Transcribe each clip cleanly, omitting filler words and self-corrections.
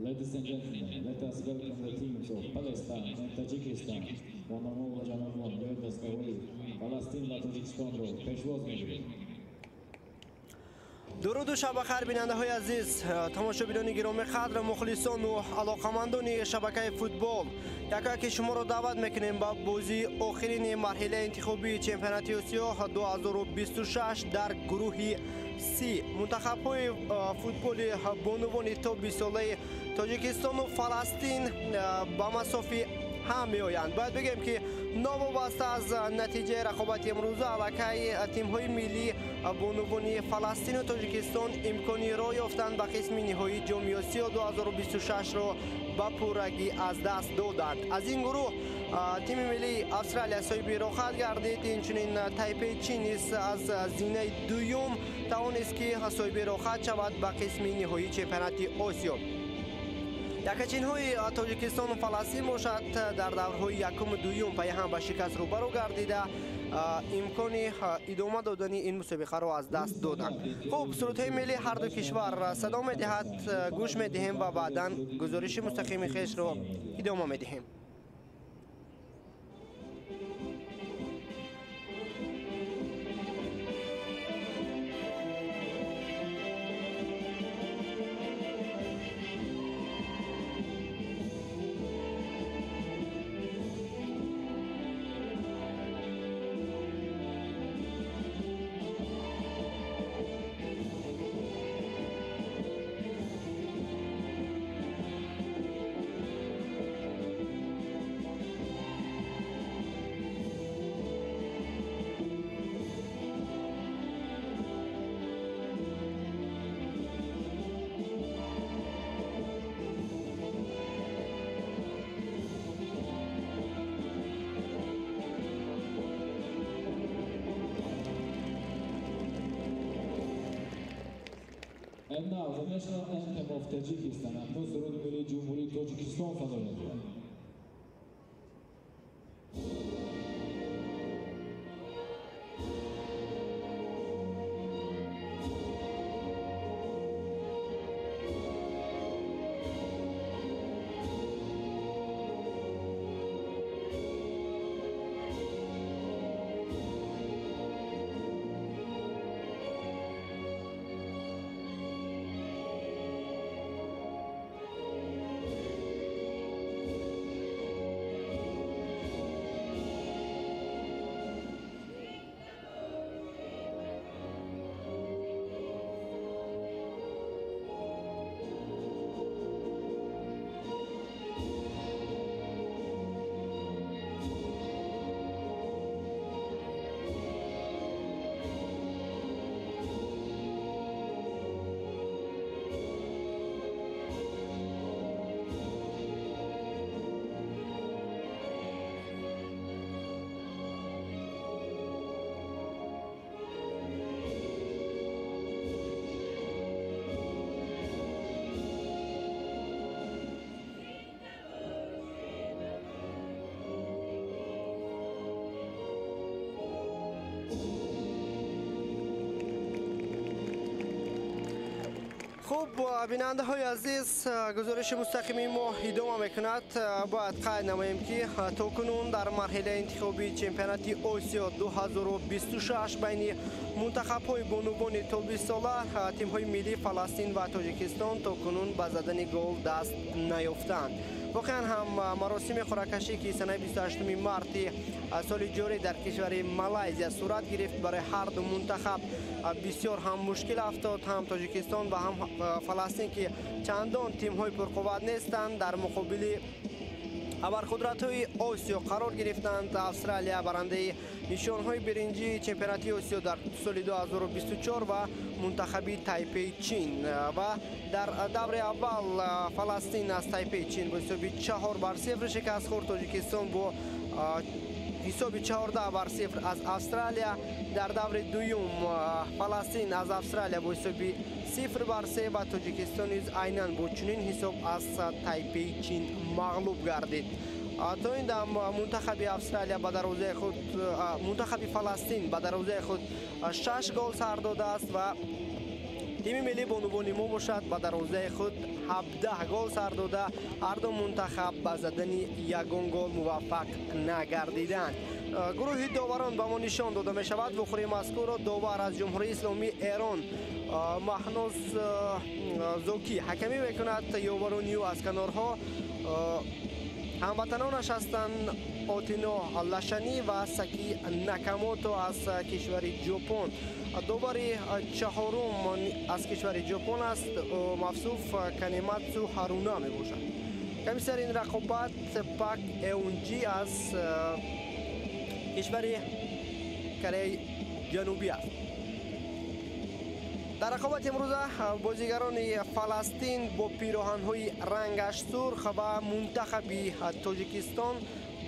Ladies and gentlemen, let us welcome the teams of Palestine and Tajikistan. Бонувон ва ҷанобон, биёед дастаҳои Фаластин ва Тоҷикистонро пешвоз мегирем. Дуруду шабахайр, бинандаҳои азиз, тамошобинони гиромиқадр, мухлисону алоқамандони шабакаи футбол. Якояке шуморо даъват мекунем ба бозии охирини марҳилаи интихобии чемпионати Осиё 2026 дар гурӯҳи Си. Мунтахабҳои футболи бонувони то 20-солаи Тоҷикистону Фаластин ба масофи ҳам меоянд. Бояд бигӯем, ки новобаста аз натиҷаи рақобати имрӯза, аллакай тимҳои миллӣ бонувони Фаластину Тоҷикистон имкони роҳ ёфтан ба қисми ниҳоии Ҷоми Осиё 2026-ро ба пуррагӣ аз даст доданд. Аз ин гурӯҳ тими миллии Австралия соҳиби роҳхат гардид. Инчунин Тайпеи Чин низ аз зинаи дуюм тавонист, ки соҳиби роҳхат шавад ба қисми ниҳоии чемпионати Осиё. Якачинҳои Тоҷикистону Фаластин бошад, дар даврҳои якуму дуюм пайҳам ба шикаст рӯбарӯ гардида, имкони идома додани ин мусобиқаро аз даст доданд. Хуб, сурудҳои миллии ҳарду кишвар садо медиҳад, гӯш медиҳем ва баъдан гузориши мустақими хешро идома медиҳем. And now the national anthem of Tajikistan. Акнун суруди миллии Ҷумҳурии Тоҷикистон садо медиҳад. Хуб, бинандаҳои азиз, гузориши мустақими мо идома мекунад. Бояд қайд намоем, ки то кунун дар марҳилаи интихобии чемпионати Осиё 2026 байни мунтахабҳои бонувони то 20-сола тимҳои миллии Фаластин ва Тоҷикистон то кунун ба задани гол даст наёфтанд. Воқеан ҳам, маросими қуръакашӣ, ки санаи 28 марти соли ҷорӣ дар кишвари Малайзия сурат гирифт, барои ҳарду мунтахаб бисёр ҳам мушкил афтод. Ҳам Тоҷикистон ва ҳам Фаластин, ки чандон тимҳои пурқувват нестанд, дар муқобили абарқудратҳои Осиё қарор гирифтанд. Австралия, барандаи нишонҳои биринҷии чемпионати Осиё дар соли 2024, ва мунтахаби Тайпеи Чин. Ва дар даври аввал Фаластин аз Тайпеи Чин бо ҳисоби 4-0 шикаст хӯрд. Тоҷикистон бо ҳисоби 14-0 аз Австралия. Дар даври дуюм Фаластин аз Австралия бо ҳисоби 0-3 ва Тоҷикистон низ айнан бо чунин ҳисоб аз Тайпеи Чин мағлуб гардид. То ин дам мунтахаби Австралия ба дарвозаи худ, мунтахаби Фаластин ба дарвозаи худ шаш гол сар додааст ва Тими миллии бонувони мо бошад ба дарвозаи худ 17 гол сар дода, ҳар ду мунтахаб ба задани ягон гол муваффақ нагардиданд. Гурӯҳи доварон ба мо нишон дода мешавад. Вохӯрии мазкурро довар аз Ҷумҳурии Исломии Эрон Маҳнуз Зокӣ ҳакамӣ мекунад. Ёварони ӯ аз канорҳо ҳамватанонаш ҳастанд Отино Лашанӣ ва Саки Накамото аз кишвари Ҷопон. Довари чаҳорум аз кишвари Ҷопон аст, мавсуф Канематсу Ҳаруна мебошад. Комиссари ин рақобат Пак Эунҷи аз кишвари Кореяи Ҷанубӣ аст. Дар рақобати имрӯза бозигарони Фаластин бо пироҳанҳои рангаш сурх ва мунтахаби Тоҷикистон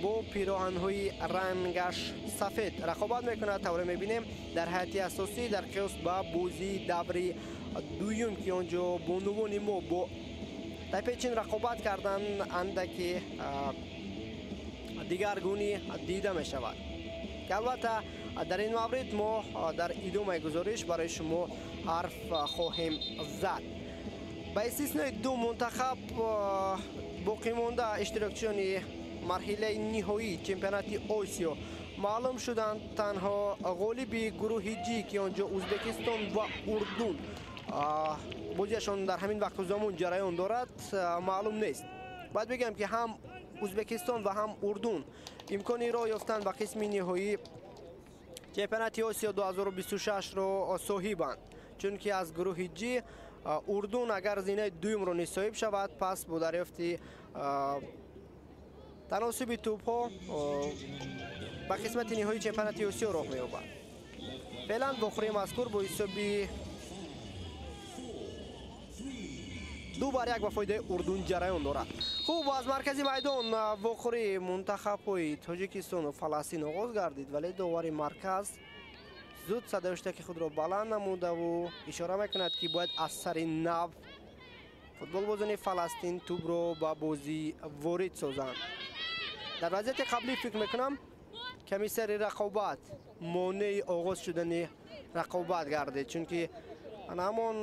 бо пироҳанҳои рангаш сафед рақобат мекунад. Тавре мебинем, дар ҳайати асосӣ дар қиёс ба бозии даври дуюм, ки он ҷо бонувони мо бо Тайпеи Чин рақобат карданд, андаки дигаргунӣ дида мешавад, ки албатта дар ин маврид мо дар идомаи гузориш барои шумо ҳарф хоҳем зад. Ба истиснои ду мунтахаб боқимонда иштирокчиёни марҳилаи ниҳоии чемпионати Осиё маълум шуданд. Танҳо ғолиби гурӯҳи Ҷи, ки он ҷо Ӯзбекистон ва Урдун бозиашон дар ҳамин вақту замон ҷараён дорад, маълум нест. Бояд бигӯям, ки ҳам Ӯзбекистон ва ҳам Урдун имкони роҳ ёфтан ба қисми ниҳоии чемпионати Осиё 2026-ро соҳибанд, чунки аз гурӯҳи Ҷи Урдун агар зинаи дуюмро низ соҳиб шавад, пас бо дарёфти таносуби тӯбҳо ба қисмати ниҳоии чемпионати Осиё роҳ меёбад. Феълан вохӯрии мазкур бо ҳисоби 2-1 ба фоидаи Урдун ҷараён дорад. Хуб, аз маркази майдон вохӯрии мунтахабҳои Тоҷикистону Фаластин оғоз гардид, вале довари марказ зуд садои худро баланд намудаву ишора мекунад, ки бояд аз сари нав футболбозони Фаластин тӯбро ба бозӣ ворид созанд. Дар вазъияти қаблӣ фикр мекунам, комиссари рақобат монеи оғоз шудани рақобат гардид, чунки ҳамон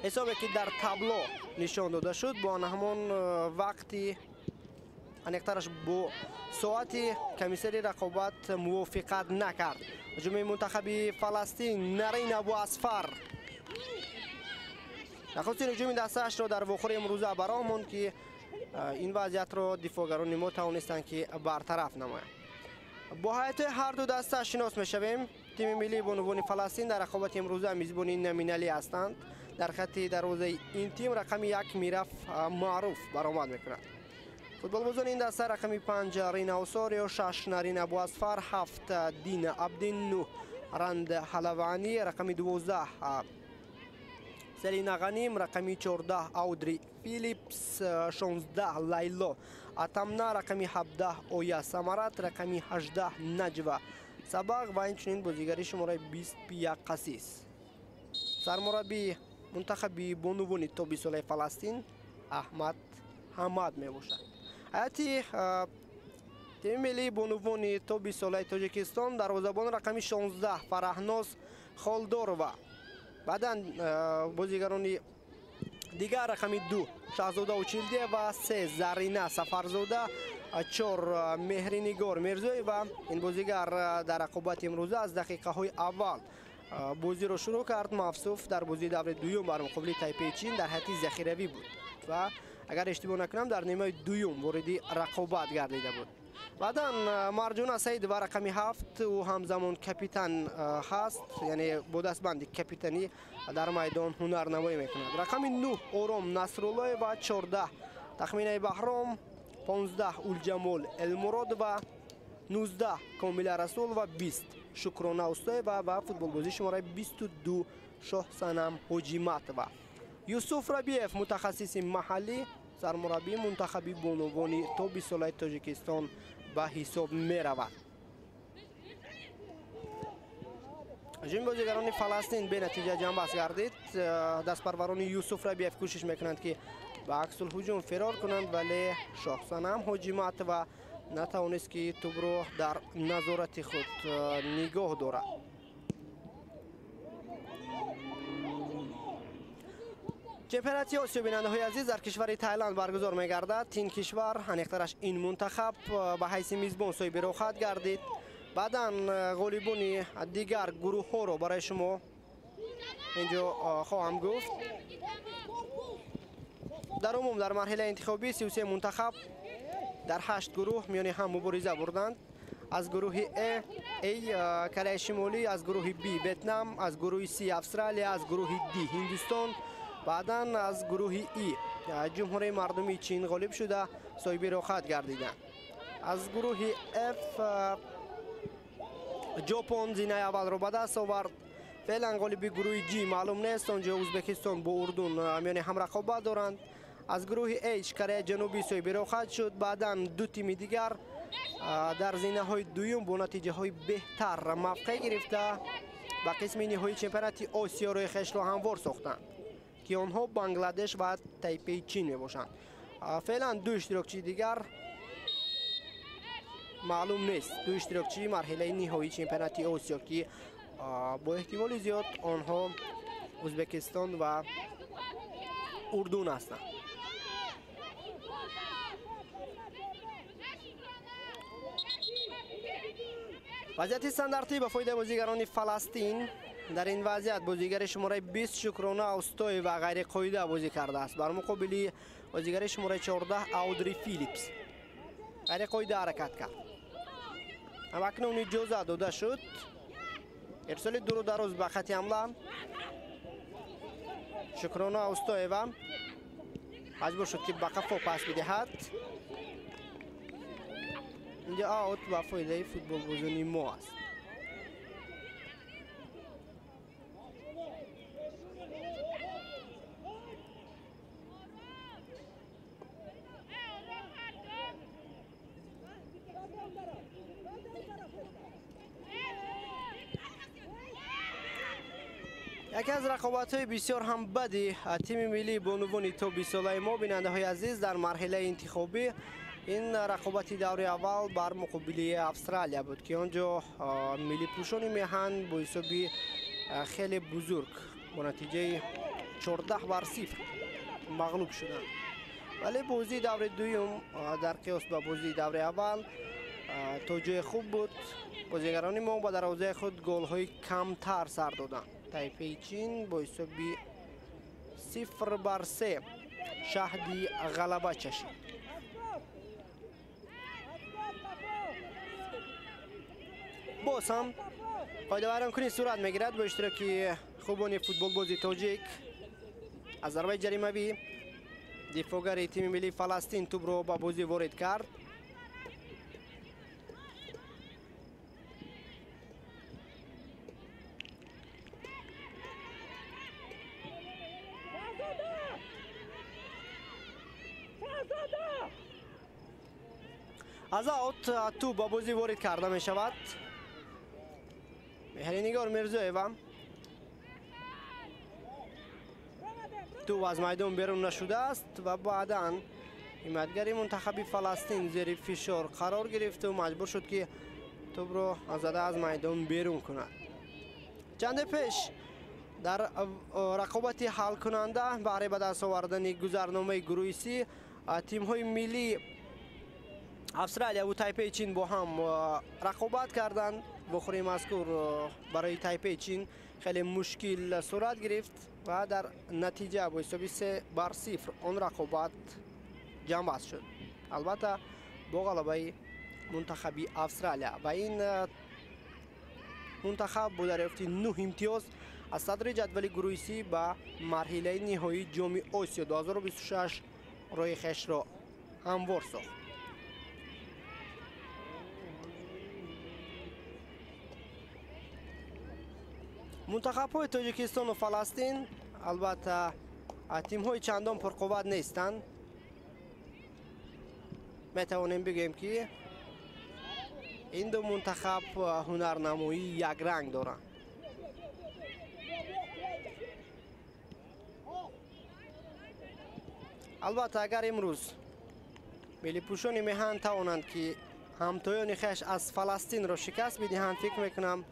ҳисобе, ки дар табло нишон дода шуд, бо ҳамон вақти, аниқтараш бо соати комиссари рақобат мувофиқат накард. Ҳуҷуми мунтахаби Фаластин, Нарин Абу Асфар нахустин ҳуҷуми дастаашро дар вохӯри имрӯза ба роҳ монд, ки ин вазъиятро дифоъгарони мо тавонистанд, ки бартараф намоянд. Бо ҳайатҳои ҳар ду даста шинос мешавем. Тими миллии бонувони Фаластин дар рақобати имрӯза мизбони номиналӣ ҳастанд. Дар хатти дарвозаи ин тим рақами 1 Мираф Маъруф баромад мекунад. Футболбозони ин даста рақами 5 Рина Осорио, 6 Нарин Абу Асфар, 7 Дина Абдин, 9 Ранд Ҳалаванӣ, рақами 12 Селина Ғаним, рақами 14 Аудри Филипс, 16 Лайло Атамна, рақами 17 Оя Самарат, рақами 18 Наҷва Сабақ ва инчунин бозигари шумораи 20 Пия Қасис. Сармураббии мунтахаби бонувони то 20 солаи Фаластин Аҳмад Ҳамад мебошад. Ҳайати тими миллии бонувони то 20 солаи Тоҷикистон дарвозабон рақами 16 Фараҳноз Холдорова, баъдан бозигарони дигар рақами 2 Шаҳзода Училдиева, 3 Зарина Сафарзода, 4 Меҳринигор Мирзоева. Ин бозигар дар рақобати имрӯза аз дақиқаҳои аввал бозиро шурӯъ кард. Мавсуф дар бозии даври дуюм бар муқобили Тайпеи Чин дар ҳайати захиравӣ буд ва агар иштибоҳ накунам, дар нимаи дуюм вориди рақобат гардида буд. Баъдан Марҷона Саидова рақами 7, ӯ ҳамзамон капитан ҳаст, яъне бо дастбанди капитанӣ дар майдон ҳунарнамоӣ мекунад. Рақами 9 Ором Насруллоева, 14 Тахминаи Баҳром, 15 Улҷамол Элмуродова, 19 Комила Расулова, 20 Шукрона Устоева ва футболбозии шумораи 22 Шоҳсанам Ҳоҷиматова. Юсуф Рабиев, мутахассиси маҳаллӣ, сармураббии мунтахаби бонувони то 20 солаи Тоҷикистон ба ҳисоб меравад. Ҳуҷуми бозигарони Фаластин бенатиҷа ҷамъбаст гардид. Дастпарварони Юсуф Рабиев кӯшиш мекунанд, ки ба аксулҳуҷум фирор кунанд, вале Шоҳсанам Ҳоҷиматова натавонист, ки тӯбро дар назорати худ нигоҳ дорад. Чемпионати Осиё, бинандаҳои азиз, дар кишвари Тайланд баргузор мегардад. Ин кишвар, аниқтараш ин мунтахаб, ба ҳайси мизбон соҳиби роҳхат гардид. Баъдан ғолибони дигар гурӯҳҳоро барои шумо инҷо хоҳам гуфт. Дар умум дар марҳилаи интихобӣ 33 мунтахаб дар 8 гурӯҳ миёни ҳам мубориза бурданд. Аз гурӯҳи А Кореяи Шимолӣ, аз гурӯҳи Б Ветнам, аз гурӯҳи С Австралия, аз гурӯҳи Д Ҳиндустон, баъдан аз гурӯҳи И Ҷумҳурии Мардумии Чин ғолиб шуда соҳиби роҳхат гардиданд. Аз гурӯҳи Ф Ҷопон зинаи аввалро ба даст овард. Феълан ғолиби гурӯҳи Ҷ маълум нест, онҷо Ӯзбекистон бо Урдун миёни ҳам рақобат доранд. Аз гурӯҳи H Кореяи Ҷанубӣ соҳиби роҳхат шуд. Баъдан ду тими дигар дар зинаҳои дуюм бо натиҷаҳои беҳтар мавқеъ гирифта ба қисми ниҳоии чемпионати Осиё роҳи хешро ҳамвор сохтанд, ки онҳо Бангладеш ва Тайпеи Чин мебошанд. Феълан ду иштирокчии дигар маълум нест. Ду иштирокчии марҳилаи ниҳоии чемпионати Осиё, ки бо эҳтимоли зиёд онҳо Ӯзбекистон ва Урдун ҳастанд. Вазъияти стандартӣ ба фоидаи бозигарони Фаластин. Дар ин вазъият бозигари шумораи 20 Шукрона Устоева ғайриқоида бозӣ кардааст бар муқобили бозигари шумораи 14 Аудри Филипс. Ғайриқоида ҳаракат кард. Ҳамакнун иҷоза дода шуд. Ирсоли дуру дароз ба хати ҳамла. Шукрона Устоева маҷбур шуд, ки ба қафо пас бидиҳад. Инҷо аут ба фоидаи футболбозони мо аст. Яке аз рақобатҳои бисёр ҳам бади тими миллии бонувони то 20-солаи мо, бинандаҳои азиз, дар марҳилаи интихобӣ ин рақобати даври аввал бар муқобили Австралия буд, ки он ҷо миллипӯшони меҳан бо ҳисоби хеле бузург бо натиҷаи 14-0 мағлуб шуданд. Вале бозии даври дуюм дар қиёс ба бозии даври аввал то ҷои хуб буд. Бозигарони мо ба дарвозаи худ голҳои камтар сар доданд. Тайпеи Чин бо ҳисоби 0-3 шаҳди ғалаба чашид. Боз ҳам қоидавайронкунӣ сурат мегирад бо иштироки хубони футболбози тоҷик. Аз зарбаи ҷаримавӣ дифоъгари тими миллии Фаластин тӯбро ба бозӣ ворид кард. Аз аут тӯб ба бозӣ ворид карда мешавад. Меҳринигор Мирзоева тӯб аз майдон берун нашудааст ва баъдан ҳимоятгари мунтахаби Фаластин зери фишор қарор гирифту маҷбур шуд, ки тӯбро зада аз майдон берун кунад. Чанде пеш дар рақобати ҳалкунанда баҳри ба даст овардани гузарномаи гурӯҳи С тимҳои миллии Австралия ва Тайпеи Чин бо ҳам рақобат карданд. Вохӯрии мазкур барои Тайпеи Чин хеле мушкил сурат гирифт ва дар натиҷа бо ҳисоби 3-0 он рақобат ҷамъбаст шуд. Албатта бо ғалабаи мунтахаби Австралия ва ин мунтахаб бо дарёфти 9 имтиёз аз садри ҷадвали гурӯҳи С ба марҳилаи ниҳоии Ҷоми Осиё 2026 роҳи хешро ҳамвор сохт. Мунтахабҳои Тоҷикистону Фаластин албатта тимҳои чандон пурқувват нестанд. Метавонем бигӯем, ки ин ду мунтахаб ҳунарнамоии якранг доранд. Албатта агар имрӯз миллипӯшони меҳан тавонанд, ки ҳамтоёни хеш аз Фаластинро шикаст бидиҳанд, фикр мекунам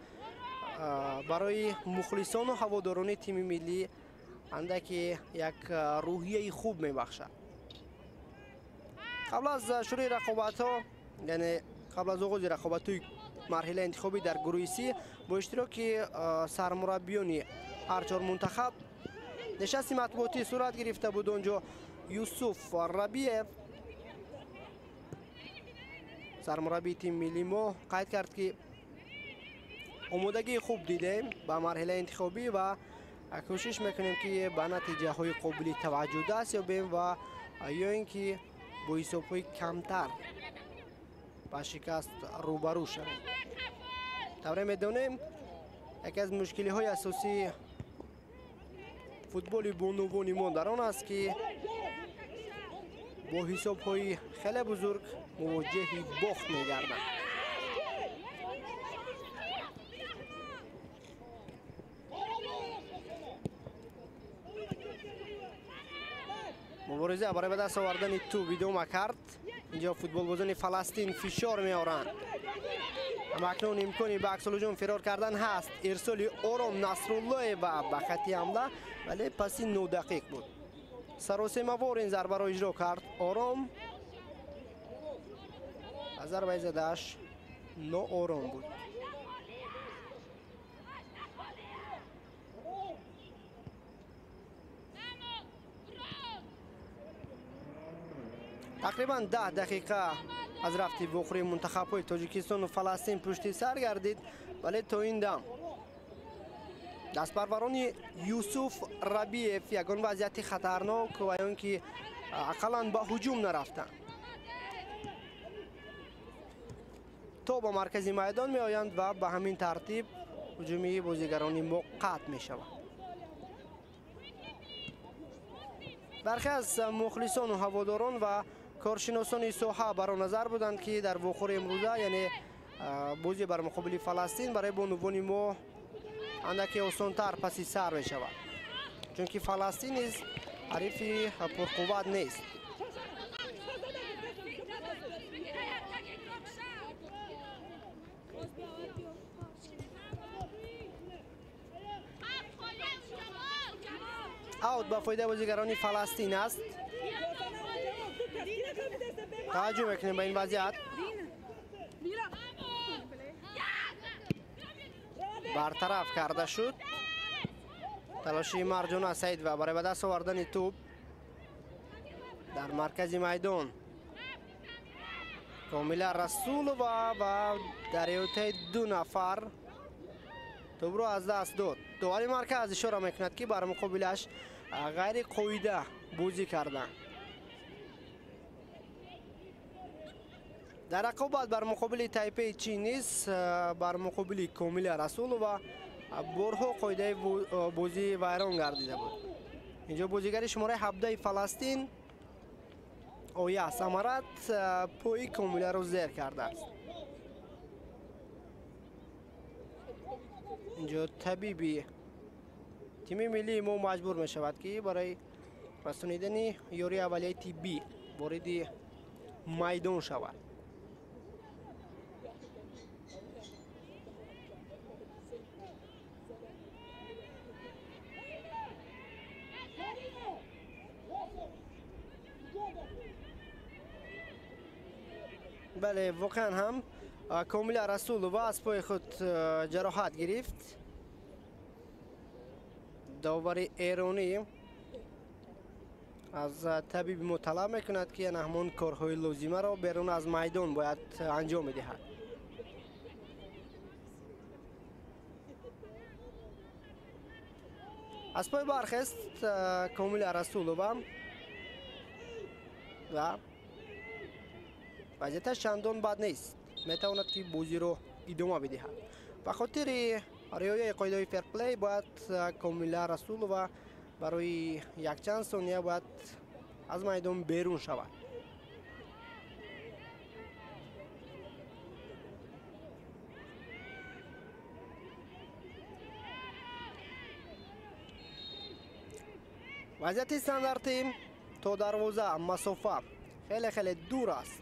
барои мухлисону ҳаводорони тими миллӣ андаке як рӯҳияи хуб мебахшад. Қабл аз шурӯи рақобатҳо, яъне қабл аз оғози рақобатҳои марҳилаи интихобӣ дар гурӯҳи Си бо иштироки сармураббиёни ҳар чор мунтахаб нишасти матбуотӣ сурат гирифта буд. Онҷо Юсуф Рабиев, сармураббии тими миллии мо, қайд кард, ки омодагии хуб дидем ба марҳилаи интихобӣ ва кӯшиш мекунем, ки ба натиҷаҳои қобили таваҷҷӯҳ даст ёбем ва ё ин ки бо ҳисобҳои камтар ба шикаст рӯбарӯ шавем. Тавре медонем, яке аз мушкилиҳои асосии футболи бонувони мо дар он аст, ки бо ҳисобҳои хеле бузург мувоҷеҳи бохт мегарданд. Мубориза барои ба даст овардани тӯб идома кард. Инҷо футболбозони Фаластин фишор меоранд. Аммо акнун имкони ба аксулҳуҷум фирор кардан ҳаст. Ирсоли Ором Насруллоева ба хатти ҳамла, вале паси нодақиқ буд. Саросемавор ин зарбаро иҷро кард Ором. Зарбаи задааш ноором буд. Тақрибан 10 дақиқа аз рафти вохӯрии мунтахабҳои Тоҷикистону Фаластин пушти сар гардид, вале то ин дам дастпарварони Юсуф Рабиев ягон вазъияти хатарнок ва ё ин ки ақаллан ба ҳуҷум нарафтанд. То ба маркази майдон меоянд ва ба ҳамин тартиб ҳуҷуми бозигарони мо қатъ мешавад. Бархе аз мухлисону ҳаводорон ва коршиносони соҳа бар он назар буданд, ки дар вохӯри имрӯза, яъне бозӣ бар муқобили Фаластин, барои бонувони мо андаке осонтар паси сар мешавад, чунки Фаластин низ ҳарифи пурқувват нест. Аут ба фоидаи бозигарони Фаластин аст. Таваҷҷӯҳ мекунем ба ин вазъият. Бартараф карда шуд талоши Марҷона Саидова барои ба даст овардани тӯб дар маркази майдон. Комила Расулова ва дар эҳотаи ду нафар тӯбро аз даст дод. Довари марказ ишора мекунад, ки бар муқобилаш ғайриқоида бозӣ карданд. Дар рақобат бар муқобили Тайпеи Чин низ бар муқобили Комила Расулова борҳо қоидаи бозӣ вайрон гардида буд. Инҷо бозигари шумораи 17 Фаластин Оя Самарат пои Комиларо зер кардааст. Инҷо табиби тими миллии мо маҷбур мешавад, ки барои расонидани ёрии аввалияи тиббӣ вориди майдон шавад. Бале, воқеан ҳам Комила Расулова аз пои худ ҷароҳат гирифт. Довари эронӣ аз табиби мо талаб мекунад, ки ҳамон корҳои лозимаро берун аз майдон бояд анҷом медиҳад. Аз пой бархест Комила Расулова ва вазъияташ чандон бад нест, метавонад, ки бозиро идома бидиҳад. Ба хотири риояи қоидаҳои ферплей бояд Комила Расулова барои якчанд сония бояд аз майдон берун шавад. Вазъияти стандартӣ то дарвоза масофа хеле хеле дур аст,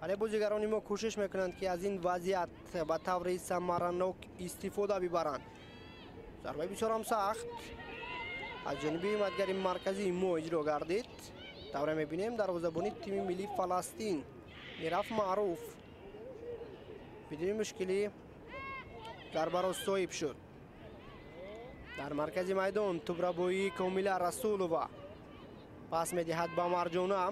вале бозигарони мо кӯшиш мекунанд, ки аз ин вазъият ба таври самаранок истифода бибаранд. Зарбаи бисёрам сахт. аз ҷониби ҳимоятгари марказии мо иҷро гардид. Тавре мебинем, дарвозабони тими миллии Фаластин Мираф Маъруф бидуни мушкилӣ зарбаро соҳиб шуд. Дар маркази майдон тӯбрабоии Комила Расулова пас медиҳад ба Марҷона.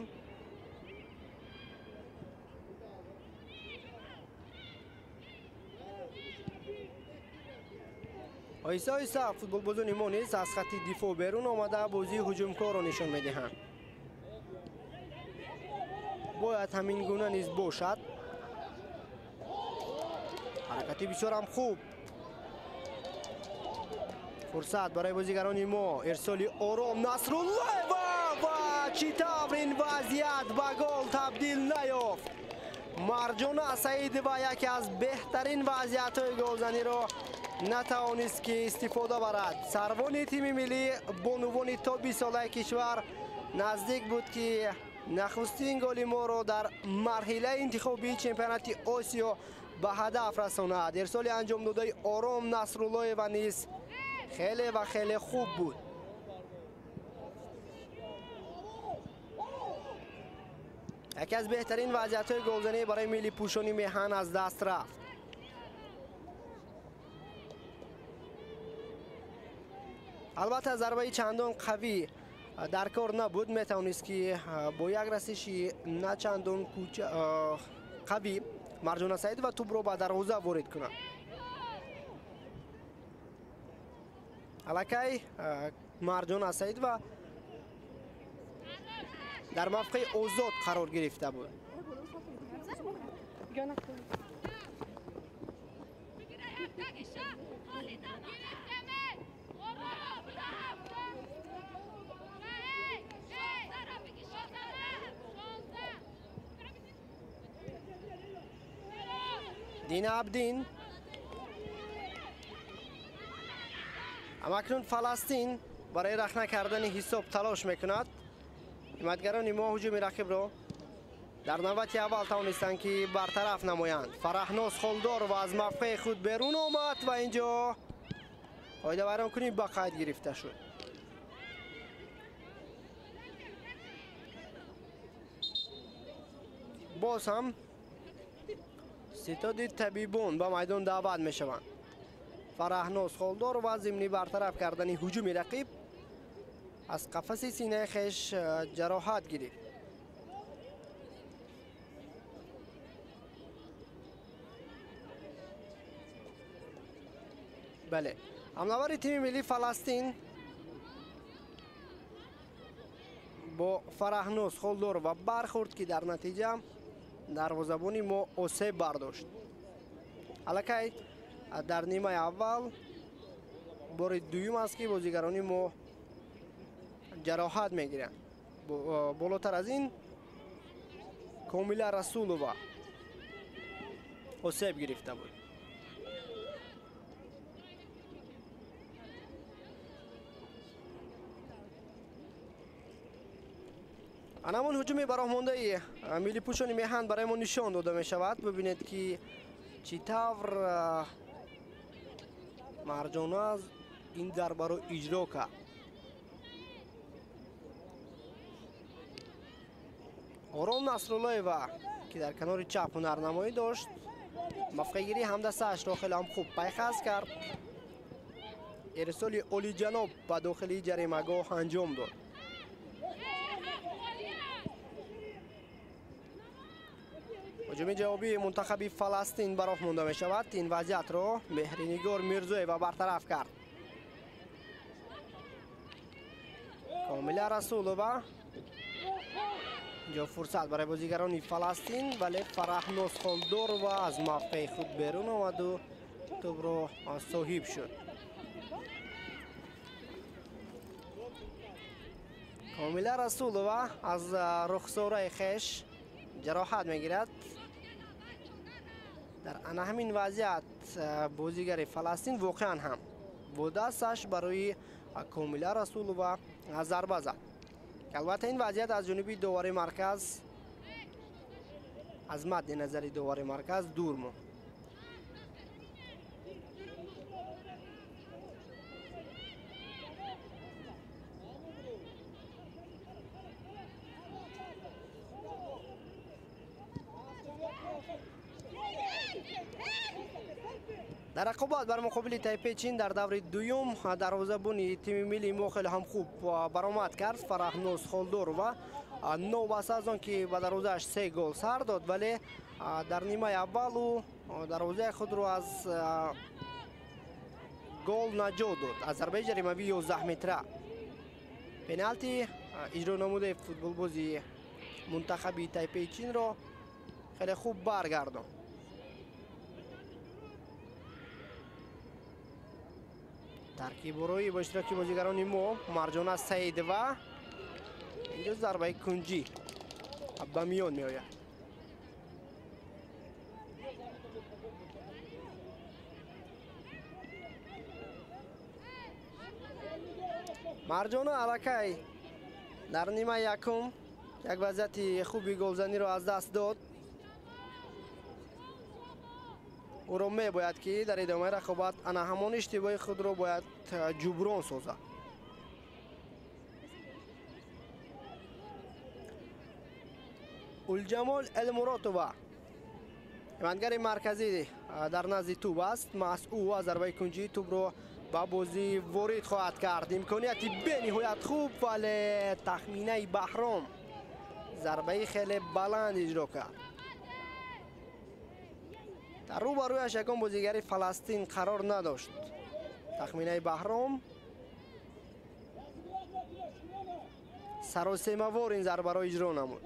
Оҳиста оҳиста футболбозони мо низ аз хатти дифоъ берун омада бозии ҳуҷумкорро нишон медиҳанд. Бояд ҳамин гуна низ бошад. Ҳаракати бисёрам хуб. Фурсат барои бозигарони мо. Ирсоли ором Насруллоева ва чӣ тавр ин вазъият ба гол табдил наёфт. Марҷона Саидова яке аз беҳтарин вазъиятҳои голзаниро натавонист ки истифода барад. Сарвони тими миллӣ бонувони то 20 солаи кишвар наздик буд ки нахустин голи моро дар марҳилаи интихобии чемпионати Осиё ба ҳадаф расонад. Ирсоли анҷомдодаи ором Насруллоева низ хеле ва хеле хуб буд. Яке аз беҳтарин вазъиятҳои голзанӣ барои миллипӯшони меҳан аз даст рафт. Албатта зарбаи чандон қавӣ дар кор набуд, метавонист ки бо як расиши на чандон қавӣ Марҷона Саидова тӯбро ба дарвоза ворид кунад. Аллакай Марҷона Саидова дар мавқеи озод қарор гирифта буд. Дина Абдин. Амакнун Фаластин барои рахна кардани ҳисоб талош мекунад. Ҳимоятгарони мо ҳуҷуми рақибро дар навбати аввал тавонистанд ки бартараф намоянд. Фараҳноз Холдорова аз мавқеи худ берун омад ва инҷо қоидавайронкунӣ ба қайд гирифта шуд. Боз ҳам ситоди табибон ба майдон даъват мешаванд. Фараҳноз Холдорова зимни бартараф кардани ҳуҷуми рақиб аз қафаси синаи хеш ҷароҳат гирифт. Бале, ҳамлавари тими миллии Фаластин бо Фараҳноз Холдорова бархӯрд ки дар натиҷа дарвозабони мо осеб бардошт. Аллакай дар нимаи аввал бори дуюм аст ки бозигарони мо ҷароҳат мегиранд. Болотар аз ин Комила Расулова осеб гирифта буд. Анамон ҳуҷуми бароҳмондаи миллипӯшони меҳан барои мо нишон дода мешавад. Бибинед ки чӣ тавр Марҷона ин зарбаро иҷро кард. Ором Насруллоева ки дар канори чап ҳунарнамоӣ дошт, мавқеъгирии ҳамдастаашро хеле ҳам хуб пайхас кард. Ирсоли олиҷаноб ба дохили ҷаримагоҳ анҷом дод. Ҳуҷуми ҷавобии мунтахаби Фаластин ба роҳ монда мешавад. Ин вазъиятро Меҳринигор Мирзоева бартараф кард. Комила Расулова. Инҷо фурсат барои бозигарони Фаластин, вале Фараҳноз Холдорова аз мавқеи худ берун омаду тӯбро соҳиб шуд. Комила Расулова аз рухсораи хеш ҷароҳат мегирад. Дар ана ҳамин вазъият бозигари Фаластин воқеан ҳам бо дасташ барои Комила Расулова зарба зад. Албатта ин вазъият аз ҷониби довари марказ, аз мадди назари довари марказ дур монд. Дар рақобат бар муқобили Тайпеи Чин дар даври дуюм дарвозабони тими миллии мо хеле ҳам хуб баромад кард. Фарахноз Холдорова новобаста аз он ки ба дарвозааш 3 гол сар дод, вале дар нимаи аввал ӯ дарвозаи худро аз гол наҷот дод аз зарбаи ҷаримавии 11 метра. Пеналти иҷро намудаи футболбози мунтахаби Тайпеи Чинро хеле хуб баргардонд. Таркиборои бо иштироки бозигарони мо Марҷона Саидова. Инҷо зарбаи кунҷӣ ба миён меояд. Марҷона аллакай дар нимаи якум як вазъияти хуби голзаниро аз даст дод. Ӯро мебояд ки дар идомаи рақобат ана ҳамон иштибоҳи худро бояд ҷуброн созад. Улҷамол Элмуротова ҳимоятгари марказӣ дар назди тӯб аст. Маҳз ӯ аз зарбаи кунҷии тӯбро ба бозӣ ворид хоҳад кард. Имконияти бениҳоят хуб, вале тахминаи Баҳром зарбаи хеле баланд иҷро кард. Дар рӯбарӯяш ягон бозигари Фаластин қарор надошт. Тахминаи Баҳром саросемавор ин зарбаро иҷро намуд.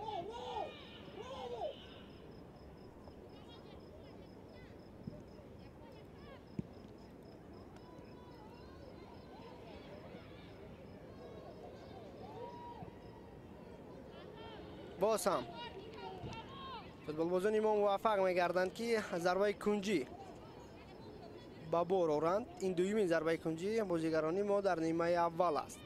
Боз ҳам футболбозони мо муваффақ мегарданд ки зарбаи кунҷӣ ба бор оранд. Ин дуюмин зарбаи кунҷӣ бозигарони мо дар нимаи аввал аст.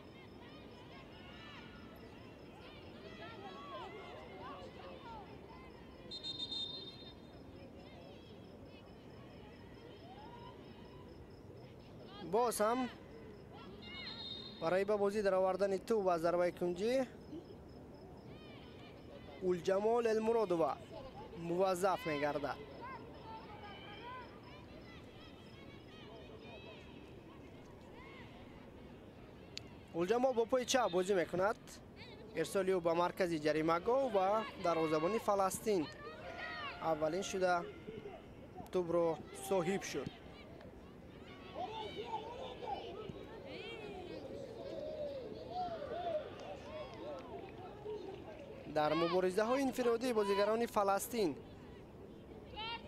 Боз ҳам барои ба бозӣ даровардани тӯб аз зарбаи кунҷӣ Улҷамол Элмуродова муваззаф мегардад. Улҷамол бо пои чап бозӣ мекунад. Ирсоли ӯ ба маркази ҷаримагоҳ ва дарвозабони Фаластин аввалин шуда тӯбро соҳиб шуд. Дар муборизаҳои инфиродӣ бозигарони Фаластин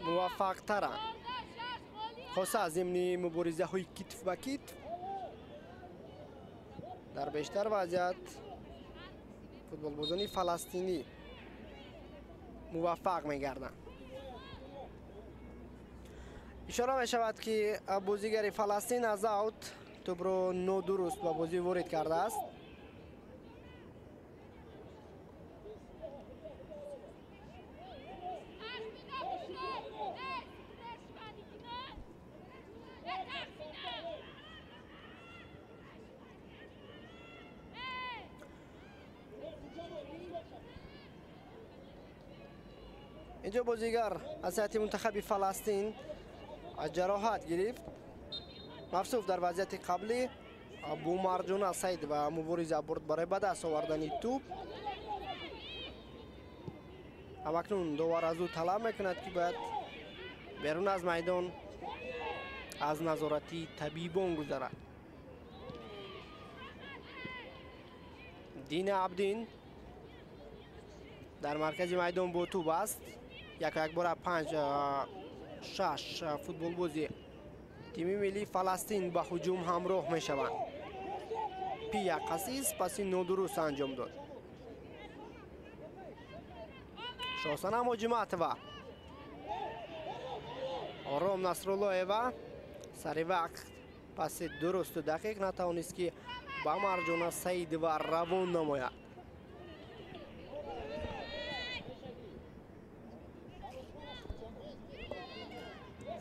муваффақтаранд, хоса аз зимни муборизаҳои китф ба китф. Дар бештар вазъият футболбозони фаластинӣ муваффақ мегарданд. Ишора мешавад ки бозигари Фаластин аз аут тӯбро нодуруст ба бозӣ ворид кардааст. Инҷо бозигар аз ҳайати мунтахаби Фаластин ҷароҳат гирифт. Мавсуф дар вазъияти қаблӣ бо Марҷона Саидова мубориза бурд барои ба даст овардани тӯб. Ҳамакнун довар аз ӯ талаб мекунад ки бояд берун аз майдон аз назорати табибон гузарад. Дина Абдин дар маркази майдон бо тӯб аст. Якбора 5-6 футболбози тими миллии Фаластин ба ҳуҷум ҳамроҳ мешаванд. Пия Қасис паси нодуруст анҷом дод. Шосана Моҷиматова, Ором Насруллоева сари вақт паси дурусту дақиқ натавонист ки ба Марҷона Саидова равон намояд.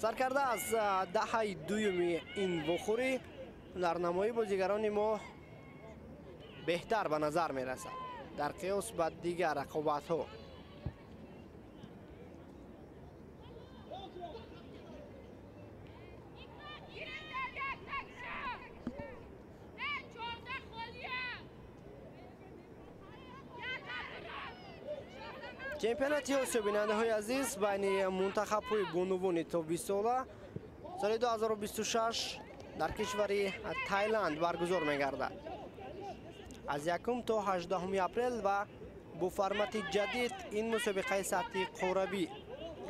Саркарда аз даҳаи дуюми ин вохӯрӣ ҳунарнамоии бозигарони мо беҳтар ба назар мерасад дар қиёс ба дигар рақобатҳо. Чемпионати Осиё, бинандаҳои азиз, байни мунтахабҳои бонувони то 20 сола соли 2026 дар кишвари Тайланд баргузор мегардад. Аз 1 то 18 апрел ва бо формати ҷадид ин мусобиқаи сатҳи қорравӣ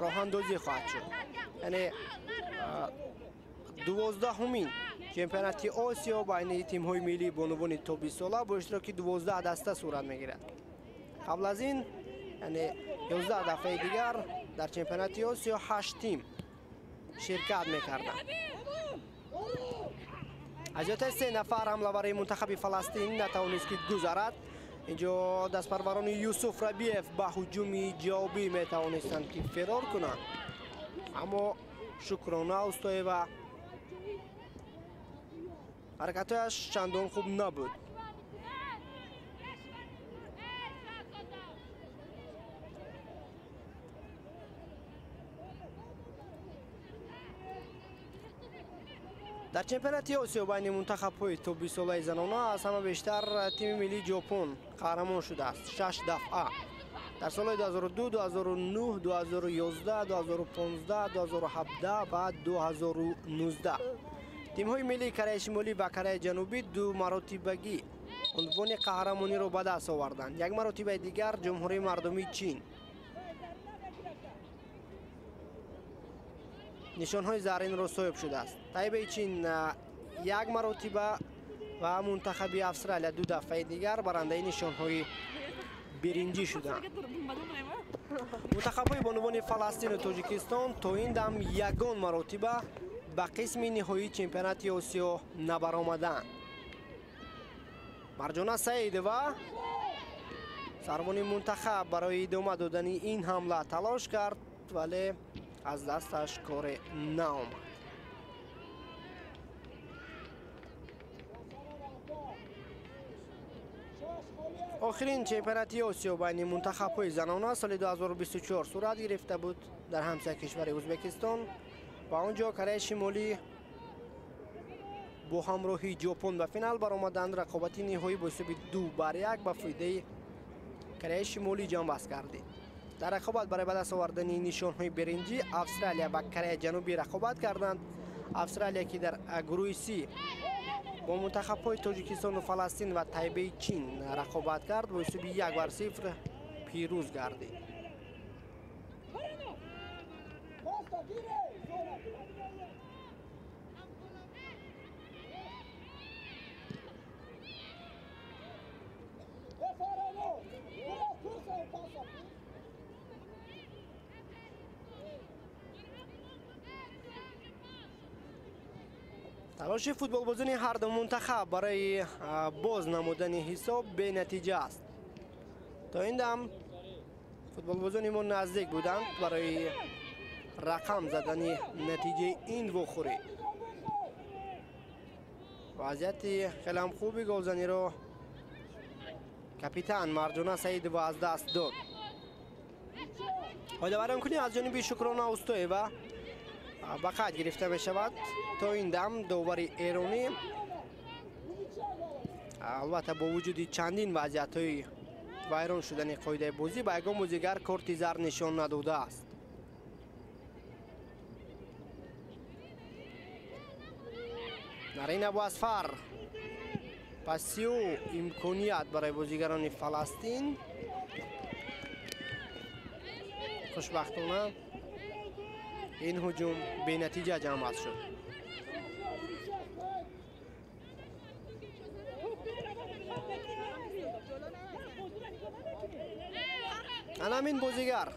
роҳандозӣ хоҳад шуд. Яъне 12-умин чемпионати Осиё байни тимҳои миллии бонувони то 20 сола бо иштироки 12 даста сурат мегирад. Қабл аз ин, яъне 11 дафъаи дигар дар чемпионати Осиё 8 тим ширкат мекарданд. Аз зиёдтаи 3 нафар ҳамлавари мунтахаби Фаластин натавонист ки гузарад. Инҷо дастпарварони Юсуф Рабиев ба ҳуҷуми ҷавобӣ метавонистанд ки фирор кунанд, аммо Шукрона Устоева ҳаракатҳояш чандон хуб набуд. Дар чемпионати Осиё байни мунтахабҳои то 20 солаи занона аз ҳама бештар тими миллии Ҷопон қаҳрамон шудааст, 6 дафъа. Дар солҳои 2002, 2009, 2011, 2015, 2017 ва 2019. Тимҳои миллии Кореяи Шимолӣ ва Кореяи Ҷанубӣ ду маротибагӣ унвони қаҳрамониро ба даст оварданд. Як маротибаи дигар Ҷумҳурии Мардумии Чин нишонҳои заринро соҳиб шудааст. Тайбаи Чин як маротиба ва мунтахаби Австралия ду дафъаи дигар барандаи нишонҳои биринҷӣ шуданд. Мунтахабҳои бонувони Фаластину Тоҷикистон то ин дам ягон маротиба ба қисми ниҳоии чемпионати Осиё набаромаданд. Марҷона Саидова сарвони мунтахаб барои идома додани ин ҳамла талош кард, вале аз дасташ коре наомад. Охирин чемпионати Осиё байни мунтахабҳои занона соли 2024 сурат гирифта буд дар ҳамсоя кишвари Ӯзбекистон ва он ҷо Кореяи Шимолӣ бо ҳамроҳии Ҷопон ба финал баромаданд. Рақобати ниҳоӣ бо ҳисоби 2-1 ба фоидаи Кореяи Шимолӣ ҷамъбаст гардид. Дар рақобат барои ба даст овардани нишонҳои биринҷӣ Австралия ва Кореяи Ҷанубӣ рақобат карданд. Австралия ки дар гурӯҳи Си бо мунтахабҳои Тоҷикистону Фаластин ва Тайбаи Чин рақобат кард, бо ҳисоби 1-0 пирӯз гардид. Талоши футболбозони ҳарду мунтахаб барои боз намудани ҳисоб бенатиҷа аст. То ин дам футболбозони мо наздик буданд барои рақам задани натиҷаи ин вохӯрӣ. Вазъияти хеле ҳам хуби голзаниро капитан Марҷона Саидова аз даст дод. Қоидавайронкунӣ аз ҷониби Шукрона Устоева ба қайд гирифта мешавад. То ин дам довари эронӣ албатта бо вуҷуди чандин вазъиятҳои вайрон шудани қоидаи бозӣ ба ягон бозигар корти зар нишон надодааст. Нарин Абуасфар пасиу имконият барои бозигарони Фаластин. Хушбахтона ин ҳуҷум бенатиҷа ҷамъбаст шуд. Ана ҳамин бозигар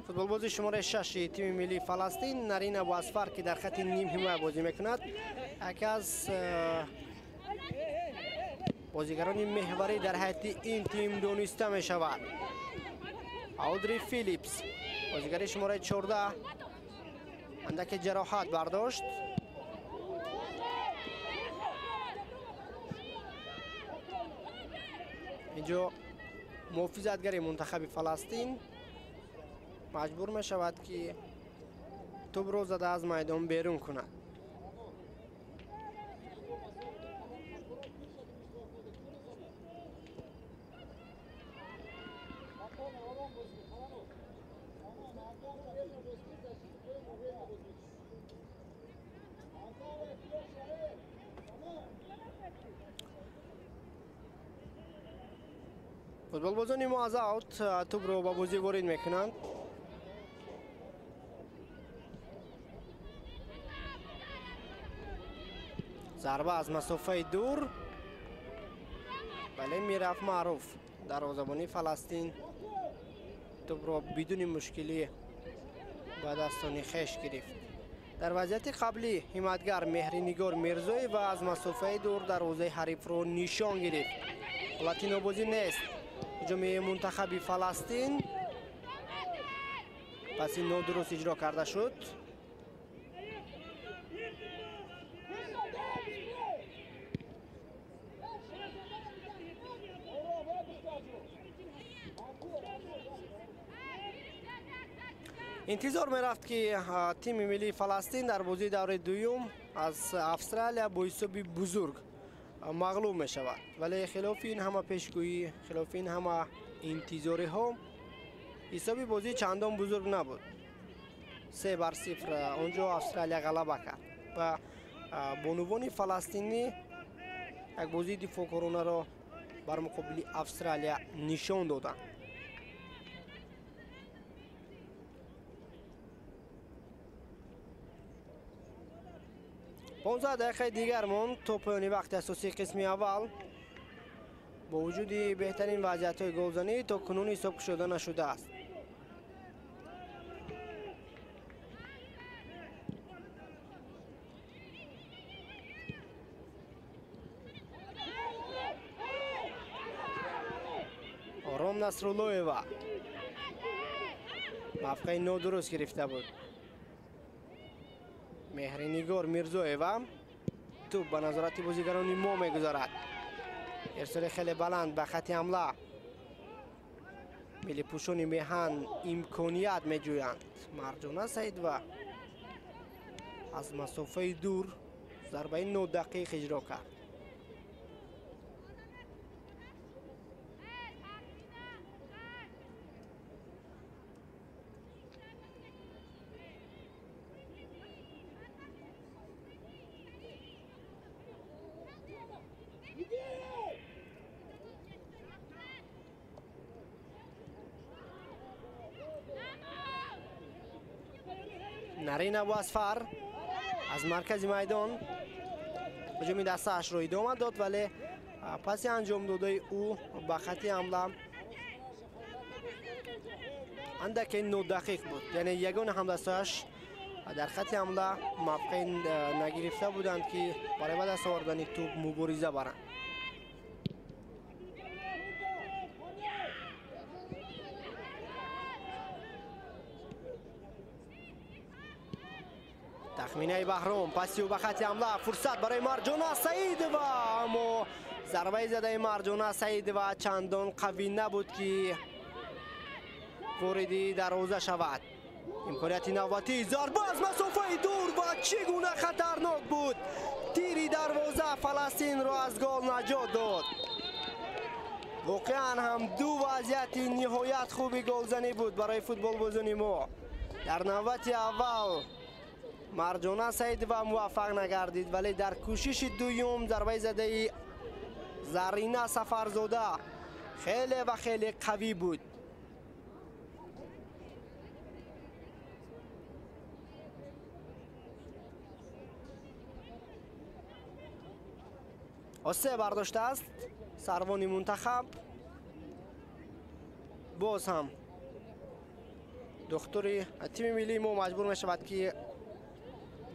футболбози шумораи 6 тими миллии Фаластин Нарин Абуасфар ки дар хати нимҳимоя бозӣ мекунад, яке аз бозигарони меҳварӣ дар ҳайати ин тим дониста мешавад. Аудри Филипс бозигари шумораи 14 андаке ҷароҳат бардошт. Инҷо муҳофизатгари мунтахаби Фаластин маҷбур мешавад ки тӯбро зада аз майдон берун кунад. Футболбозони мо аз аут тӯбро ба бозӣ ворид мекунанд. Зарба аз масофаи дур, вале мерафт Маъруф, дарвозабони Фаластин, тӯбро бидуни мушкилӣ ба дастони хеш гирифт. Дар вазъияти қаблӣ ҳимоятгар Меҳринигор Мирзоева аз масофаи дур дарвозаи ҳарифро нишон гирифт. Ҳолати нобозӣ нест. Ҳуҷуми мунтахаби Фаластин паси нодуруст иҷро карда шуд. Интизор мерафт, ки тими миллии Фаластин дар бозии давраи дуюм аз Австралия бо ҳисоби бузург мағлуб мешавад, вале хилофи ин ҳама пешгӯӣ, хилофи ин ҳама интизориҳо, ҳисоби бозӣ чандон бузург набуд. 3-0 онҷо Австралия ғалаба кард ва бонувони фаластинӣ як бозии дифоъкоронаро бар муқобили Австралия нишон доданд. 15 дақиқаи дигар монд то поёни вақти асосии қисми аввал. Бо вуҷуди беҳтарин вазъиятҳои голзанӣ то кунун ҳисоб кушода нашудааст. Ором Насруллоева мавқеи нодуруст гирифта буд. Меҳринигор Мирзоева, тӯб ба назорати бозигарони мо мегузарад. Ирсоли хеле баланд ба хати ҳамла. Миллипӯшони меҳан имконият меҷӯянд. Марҷона Саидова аз масофаи дур зарбаи нодақиқ иҷро кард. Нарин Абуасфар аз маркази майдон ҳуҷуми дастаашро идома дод, вале паси анҷом додаи ӯ ба хати ҳамла андаке нодақиқ буд. Яъне ягона ҳамдастааш дар хати ҳамла мавқеъ нагирифта буданд, ки барои ба даст овардани тӯб мубориза баранд. Тахминаи Баҳром, паси ӯ ба хати ҳамла, фурсат барои Марҷона Саидова, аммо зарбаи задаи Марҷона Саидова чандон қавӣ набуд, ки вориди дарвоза шавад. Имконияти навбатӣ, зарба аз масофаи дур ва чӣ гуна хатарнок буд! Тири дарвоза Фаластинро аз гол наҷот дод. Воқеан ҳам ду вазъияти ниҳоят хуби голзанӣ буд барои футболбозони мо. Дар навбати аввал Марҷона Саидова муваффақ нагардид, вале дар кӯшиши дуюм зарбаи задаи Зарина Сафарзода хеле ва хеле қавӣ буд. Осе бардоштааст сарвони мунтахаб. Боз ҳам духтури тими миллии мо маҷбур мешавад, ки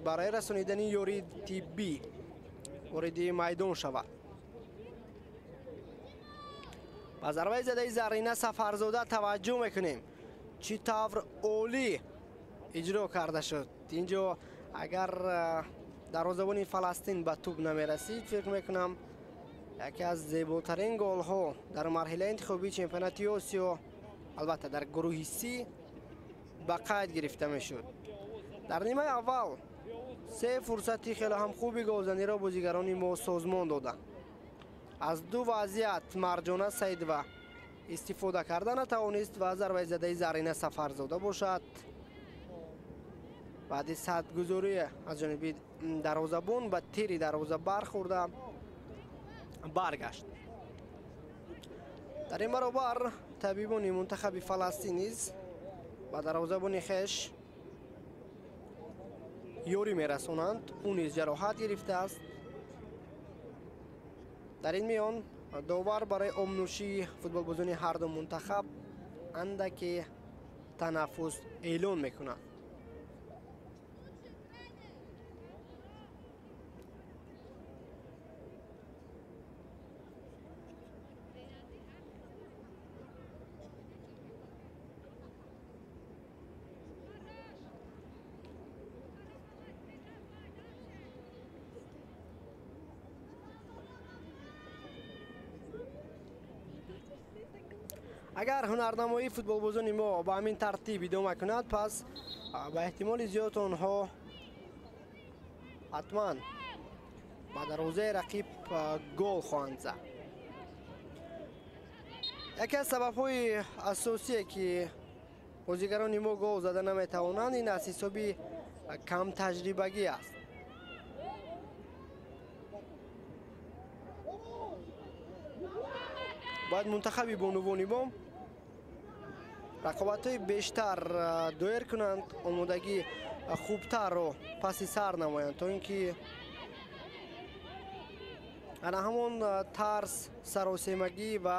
барои расонидани ёрии тиббӣ вориди майдон шавад. Ба зарбаи задаи Зарина Сафарзода таваҷҷӯҳ мекунем, чӣ тавр олӣ иҷро карда шуд. Инҷо агар дарвозабони Фаластин ба тӯб намерасид, фикр мекунам яке аз зеботарин голҳо дар марҳилаи интихобии чемпионати Осиё, албатта дар гурӯҳи Си, ба қайд гирифта мешуд. Дар нимаи аввал се фурсати хеле ҳам хуби голзаниро бозигарони мо созмон доданд. Аз ду вазъият Марҷона Саидова истифода карда натавонист ва зарбаи задаи Зарина Сафарзода бошад. Баъди садгузорӣ аз ҷониби дарвозабон ба тири дарвоза бархӯрда баргашт. Дар ин баробар табибони мунтахаби Фаластин низ ба дарвозабони хеш ёрӣ мерасонанд. Ӯ низ ҷароҳат гирифтааст. Дар ин миён довар барои обнӯшии футболбозони ҳарду мунтахаб андаке танаффус эълон мекунад. Агар ҳунарнамоии футболбозони мо ба ҳамин тартиб идома кунад, пас ба эҳтимоли зиёд онҳо ҳатман ба дарвозаи рақиб гол хоҳанд зад. Яке аз сабабҳои асосие ки бозигарони мо гол зада наметавонанд, ин аз ҳисоби камтаҷрибагӣ аст. Бояд мунтахаби бонувони мо рақобатҳои бештар доир кунанд, омодагӣ хубтарро паси сар намоянд, то ин ки ана ҳамон тарс, саросемагӣ ва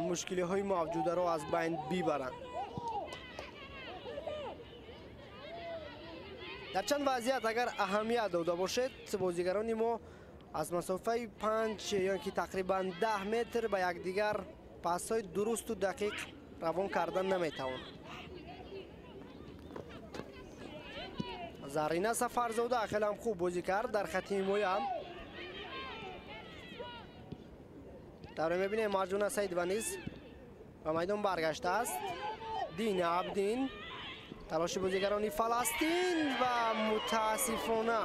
мушкилиҳои мавҷударо аз байн бибаранд. Дар чанд вазъият агар аҳамият дода бошед, бозигарони мо аз масофаи 5 ё ки тақрибан 10 метр ба якдигар пасҳои дурусту дақиқ равон кардан наметавонанд. Зарина Сафарзода хеле хуб бозӣ кард дар хати ҳимоя. Тавре мебинем, Марҷуна Саидова низ ба майдон баргаштааст. Дина Абдин, талоши бозигарони Фаластин ва мутаассифона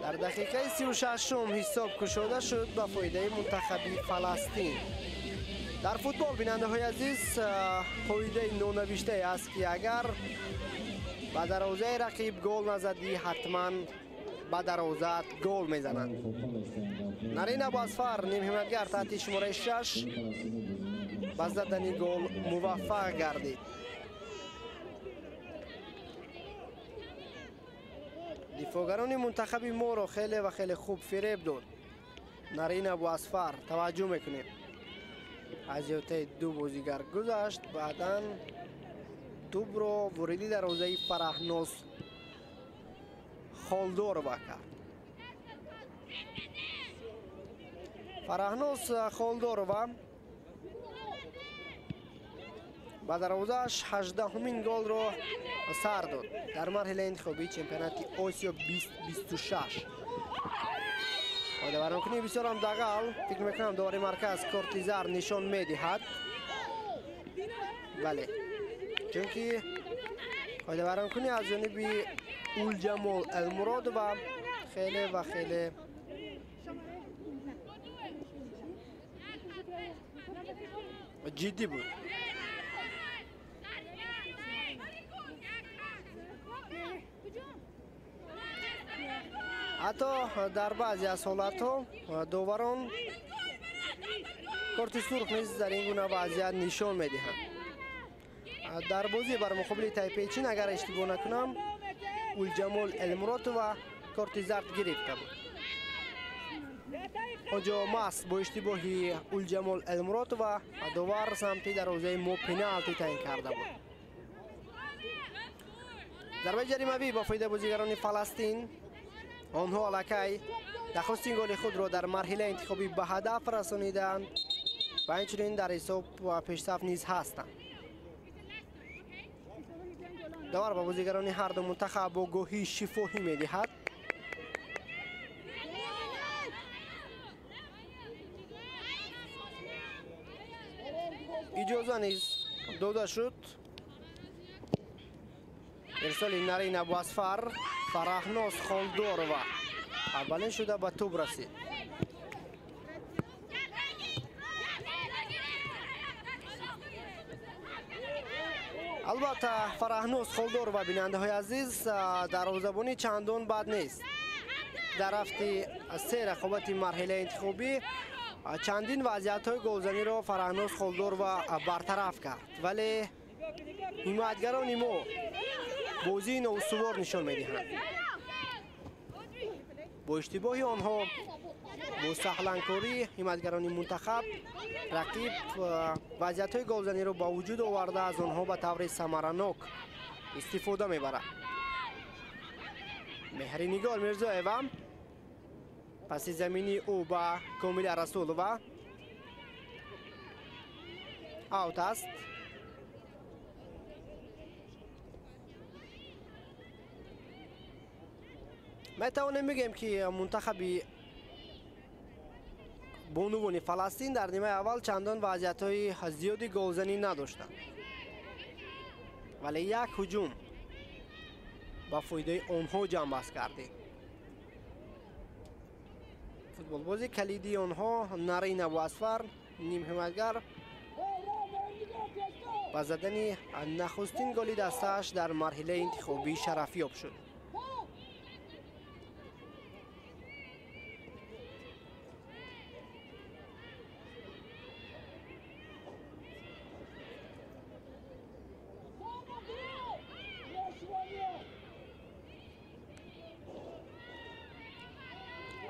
дар дақиқаи 36-ум ҳисоб кушода шуд ба фоидаи мунтахаби Фаластин. Дар футбол, бинандаҳои азиз, қоидаи нонавиштае аст ки агар ба дарвозаи рақиб гол назадӣ, ҳатман ба дарвозаат гол мезананд. Нарин Абуасфар, нимҳимоятгар таҳти шумораи 6, ба задани гол муваффақ гардид. Дифоъгарони мунтахаби моро хеле ва хеле хуб фиреб дод Нарин Абуасфар. Таваҷҷӯҳ мекунем, аз зиёдтаи ду бозигар гузашт, баъдан тӯбро вориди дарвозаи Фараҳноз Холдорова кард. Фараҳноз Холдорова ба дарвозааш 18-умин голро сар дод дар марҳилаи интихобии чемпионати Осиё 2026. Қоидавайронкунии бисёрам дағал, фикр мекунам довари марказ корти зар нишон медиҳад. Бале, чунки қоидавайронкунӣ аз ҷониби Улҷамол Элмуродова хеле ва хеле ҷиддӣ буд. Ҳатто дар баъзе аз ҳолатҳо доварон корти сурх низ дар ин гуна вазъият нишон медиҳанд. Дар бозӣ бар муқобили Тайпеи Чин, агар иштибоҳ накунам, Улҷамол Элмуротова корти зард гирифта буд. Онҷо маҳз бо иштибоҳи Улҷамол Элмуротова довар самти дарвозаи мо пеналти таъин карда буд. Зарбаи ҷаримавӣ бо фоидаи бозигарони Фаластин. Онҳо аллакай нахустин голи худро дар марҳилаи интихобӣ ба ҳадаф расониданд ва инчунин дар ҳисоб пешсаф низ ҳастанд. Довар ба бозигарони ҳарду мунтахаб огоҳии шифоҳӣ медиҳад. Иҷоза низ дода шуд. Ирсоли Нарин Абуасфар, Фараҳноз Холдорова аввалин шуда ба тӯб расид. Албатта, Фараҳноз Холдорова, бинандаҳои азиз, дарвозабонӣ чандон бад нест. Дар рафти се рақобати марҳилаи интихобӣ Чандин вазъиятҳои голзаниро Фарҳноз Холдорова бартараф кард, вале ҳимоятгарони мо бозии ноустувор нишон медиҳанд. Бо иштибоҳи онҳо, бо саҳланкории ҳимоятгарони мунтахаб, рақиб вазъиятҳои голзаниро ба вуҷуд оварда, аз онҳо ба таври самаранок истифода мебарад. Меҳринигор Мирзоева паси замини ӯ ба Комила Расулова. Аут аст. Метавонем бигӯем, ки мунтахаби бонувони Фаластин дар нимаи аввал чандон вазъиятҳои зиёди голзанӣ надоштанд, вале як ҳуҷум ба фоидаи онҳо ҷамъбаст гардид. Футболбози калидии онҳо Нарин Абуасфар, нимҳимоятгар, ба задани нахустин голи дастааш дар марҳилаи интихобӣ шарафёб шуд.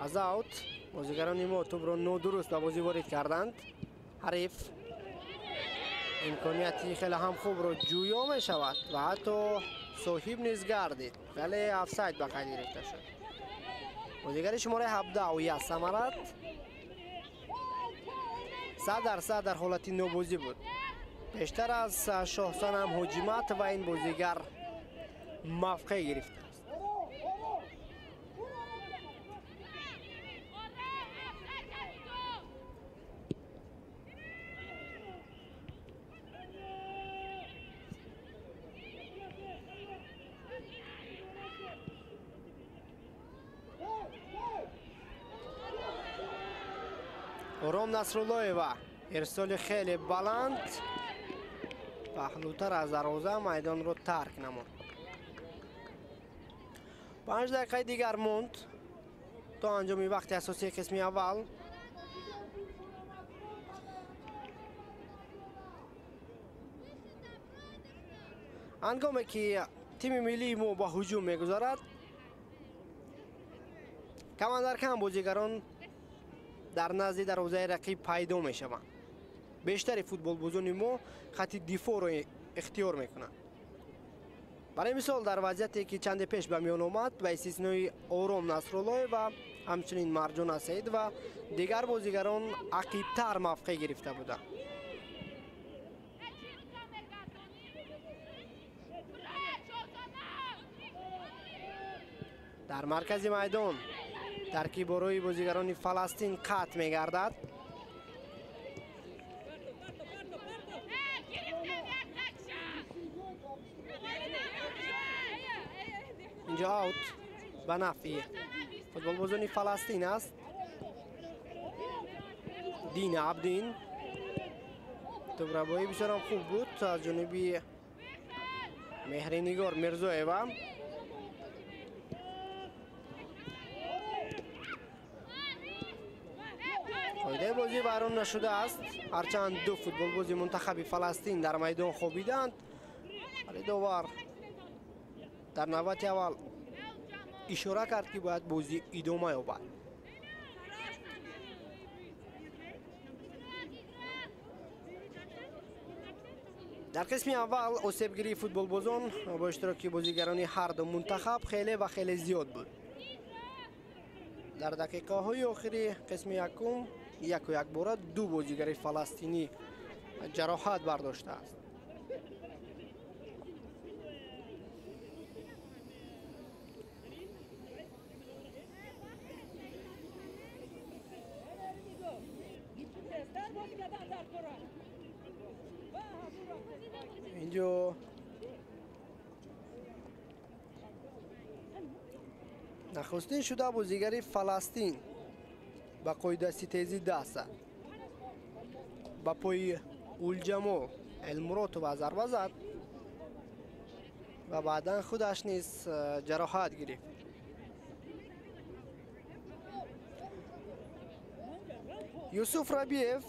Аз аут бозигарони мо тӯбро нодуруст ба бозӣ ворид карданд. Ҳариф имконияти хеле ҳам хубро ҷӯё мешавад ва ҳатто соҳиб низ гардид, вале офсайд ба қайд гирифта шуд. Бозигари шумораи 17 Оя Самарат 100% дар ҳолати нобозӣ буд. Бештар аз Шоҳсанам Ҳоҷимат ва ин бозигар мавқеъ гирифт. Ором Насруллоева ирсоли хеле баланд паҳлӯтар аз дарвоза майдонро тарк намуд. 5 дақиқаи дигар монд то анҷоми вақти асосии қисми аввал. Ҳангоме ки тими миллии мо ба ҳуҷум мегузарад, камандар кам бозигарон дар назди дарвозаи рақиб пайдо мешаванд. Бештари футболбозони мо хати дифоъро ихтиёр мекунанд. Барои мисол, дар вазъияте ки чанде пеш ба миён омад, ба истиснои Ором Насруллоева, ҳамчунин Марҷона Саидова, дигар бозигарон ақибтар мавқеъ гирифта буданд. Дар маркази майдон таркиборои бозигарони Фаластин қатъ мегардад. Инҷо аут ба нафъи футболбозони Фаластин аст. Дина Абдин тӯбрабоӣ бисёрам хуб буд аз ҷониби Меҳринигор Мирзоева. Қоидаи бозӣ вайрон нашудааст, ҳарчанд ду футболбози мунтахаби Фаластин дар майдон хобиданд, вале довар дар навбати аввал ишора кард, ки бояд бозӣ идома ёбад. Дар қисми аввал осебгирии футболбозон бо иштироки бозигарони ҳар ду мунтахаб хеле ва хеле зиёд буд. Дар дақиқаҳои охири қисми якум яку якбора ду бозигари фаластинӣ ҷароҳат бардоштааст. Инҷо нахустин шуда бозигари Фаластин ба қоидаситезӣ даст зад. Ба пои Улҷамо Элмуротова зарба зад ва баъдан худаш низ ҷароҳат гирифт. Юсуф Рабиев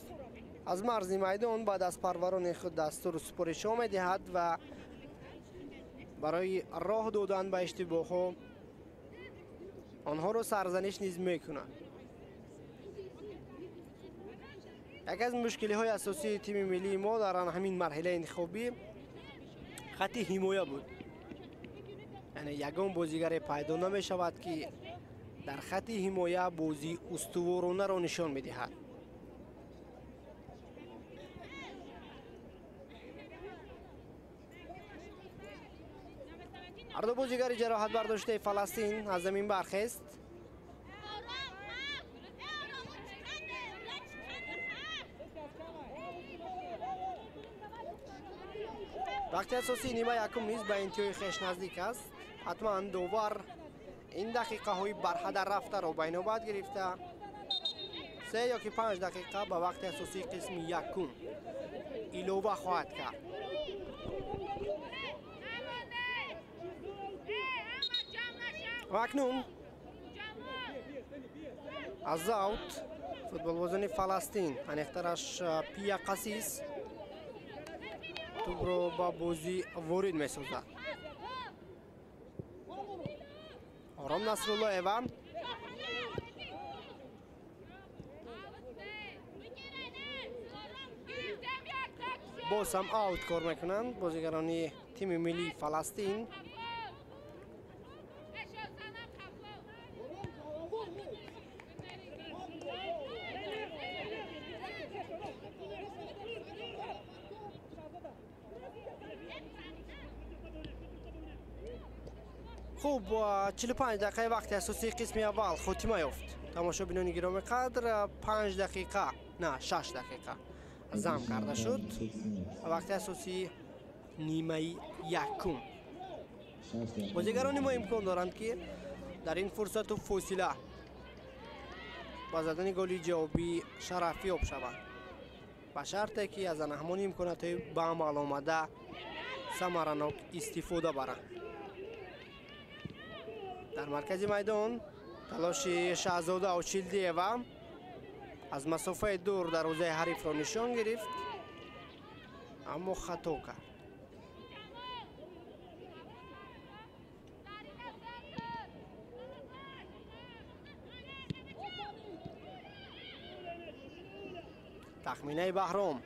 аз марзи майдон ба дастпарварони худ дастуру супоришҳо медиҳад ва барои роҳ додан ба иштибоҳҳо онҳоро сарзаниш низ мекунад. Яке аз мушкилиҳои асосии тими миллии мо дар ҳамин марҳилаи интихобӣ хатти ҳимоя буд. Яъне ягон бозигаре пайдо намешавад, ки дар хатти ҳимоя бозии устуворонаро нишон медиҳад. Ҳарду бозигари ҷароҳат бардоштаи Фаластин аз замин бархест. Вақти асосии нима якум низ ба интиҳои хеш наздик аст. Ҳатман довар ин дақиқаҳои барҳадар рафтаро ба инобат гирифта 3 ё ки 5 дақиқа ба вақти асосии қисми якум илова хоҳад кард. Ва акнун аз аут футболбозони Фаластин, аниқтараш Пия Қасис, тӯбро ба бозӣ ворид месозад. Ором Насруллоева боз ҳам аут кор мекунанд бозигарони тими миллии Фаластин. Хуб, 45 дақиқаи вақти асосии қисми аввал хотима ёфт. Тамошобинони гиромӣ қадр, 5 дақиқа, на 6 дақиқа зам карда шуд вақти асосии нимаи якум. Бозигарони мо имкон доранд, ки дар ин фурсату фосила ба задани голи ҷавобӣ шарафёб шаванд, ба шарте ки аз ҳамон имкониятҳои ба амал омада самаранок истифода баранд. Дар маркази майдон талоши Шаҳзода Очилдиева аз масофаи дур дарвозаи ҳарифро нишон гирифт, аммо хато кард. Тахминаи Баҳром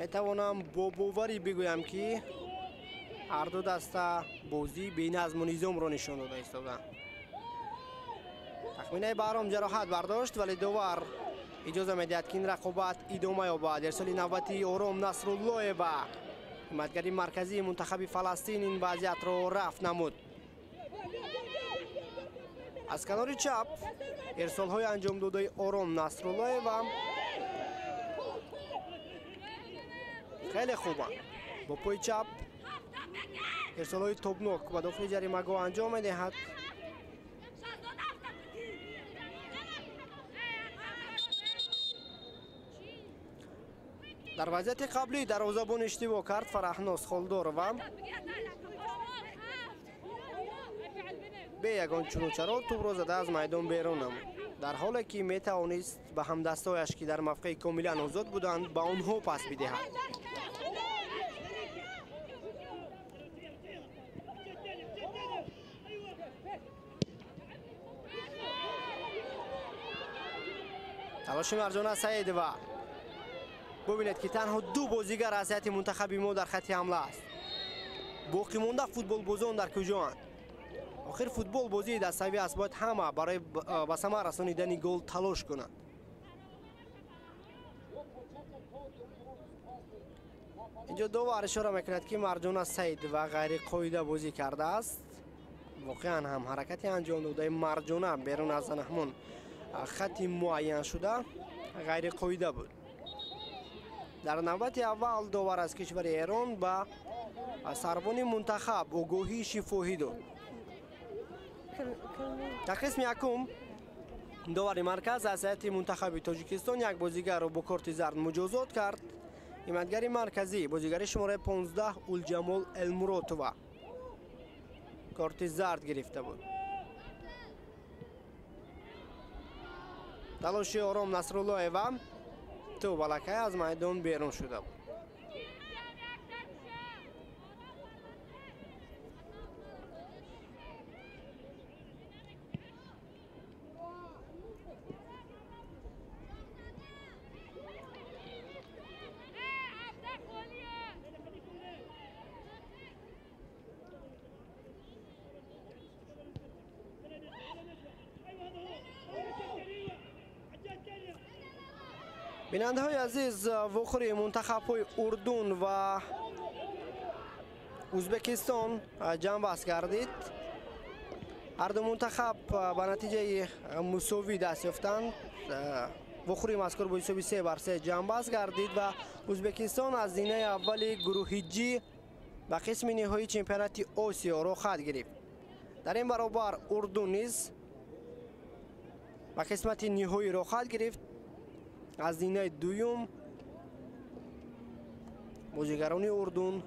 метавонам бо боварӣ бигӯям, ки ҳарду даста бозии беназму низомро нишон дода истоданд. Тахминаи Баҳром ҷароҳат бардошт, вале довар иҷоза медиҳад, ки ин рақобат идома ёбад. Ирсоли навбатии Ором Насруллоева, ҳимоятгари марказии мунтахаби Фаластин, ин вазъиятро рафт намуд. Аз канори чап ирсолҳои анҷомдодаи Ором Насруллоева хеле хубанд. Бо пои чап ирсолҳои тобнок ба дохили ҷаримагоҳ анҷом медиҳад. Дар вазъияти қаблӣ дарвозабон иштибоҳ кард Фараҳноз Холдорова. Бе ягон чунучаро тӯбро зада аз майдон берун намуд, дар ҳоле ки метавонист ба ҳамдастҳояш, ки дар мавқеи комилан озод буданд, ба онҳо пас бидиҳад. Талоши Марҷона Саидова. Бубинед, ки танҳо ду бозигар аз ҳайати мунтахаби мо дар хатти ҳамла аст. Боқимонда футболбозон дар куҷоанд? Охир футбол бозии даставӣ аст, бояд ҳама барои ба самар расонидани гол талош кунанд. Инҷо довар ишора мекунад, ки Марҷона Саидова ғайриқоида бозӣ кардааст. Воқеан ҳам ҳаракати анҷом додаи Марҷона берун аз ҳамон хатти муайяншуда ғайриқоида буд. Дар навбати аввал довар аз кишвари Эрон ба сарвони мунтахаб огоҳии шифоҳӣ дод. Дар қисми якум довари марказ аз ҳайати мунтахаби Тоҷикистон як бозигарро бо корти зард муҷозот кард. Ҳимоятгари марказӣ, бозигари шумораи 15 Улҷамол Элмуротова, Корти зард гирифта буд. Талоши Ором Насруллоева, тӯб аллакай аз майдон берун шуда буд. Бинандаҳои азиз, вохӯрии мунтахабҳои Урдун ва Ӯзбекистон ҷамъбаст гардид. Ҳар ду мунтахаб ба натиҷаи мусовӣ даст ёфтанд. Вохӯрии мазкур бо ҳисоби 3-3 ҷамъбаст гардид ва Ӯзбекистон аз зинаи аввали гурӯҳи Ҷ ба қисми ниҳоии чемпионати Осиё роҳхат гирифт. Дар ин баробар Урдун низ ба қисмати ниҳоӣ роҳхат гирифт. Аз зинаи дуюм бозигарони Урдун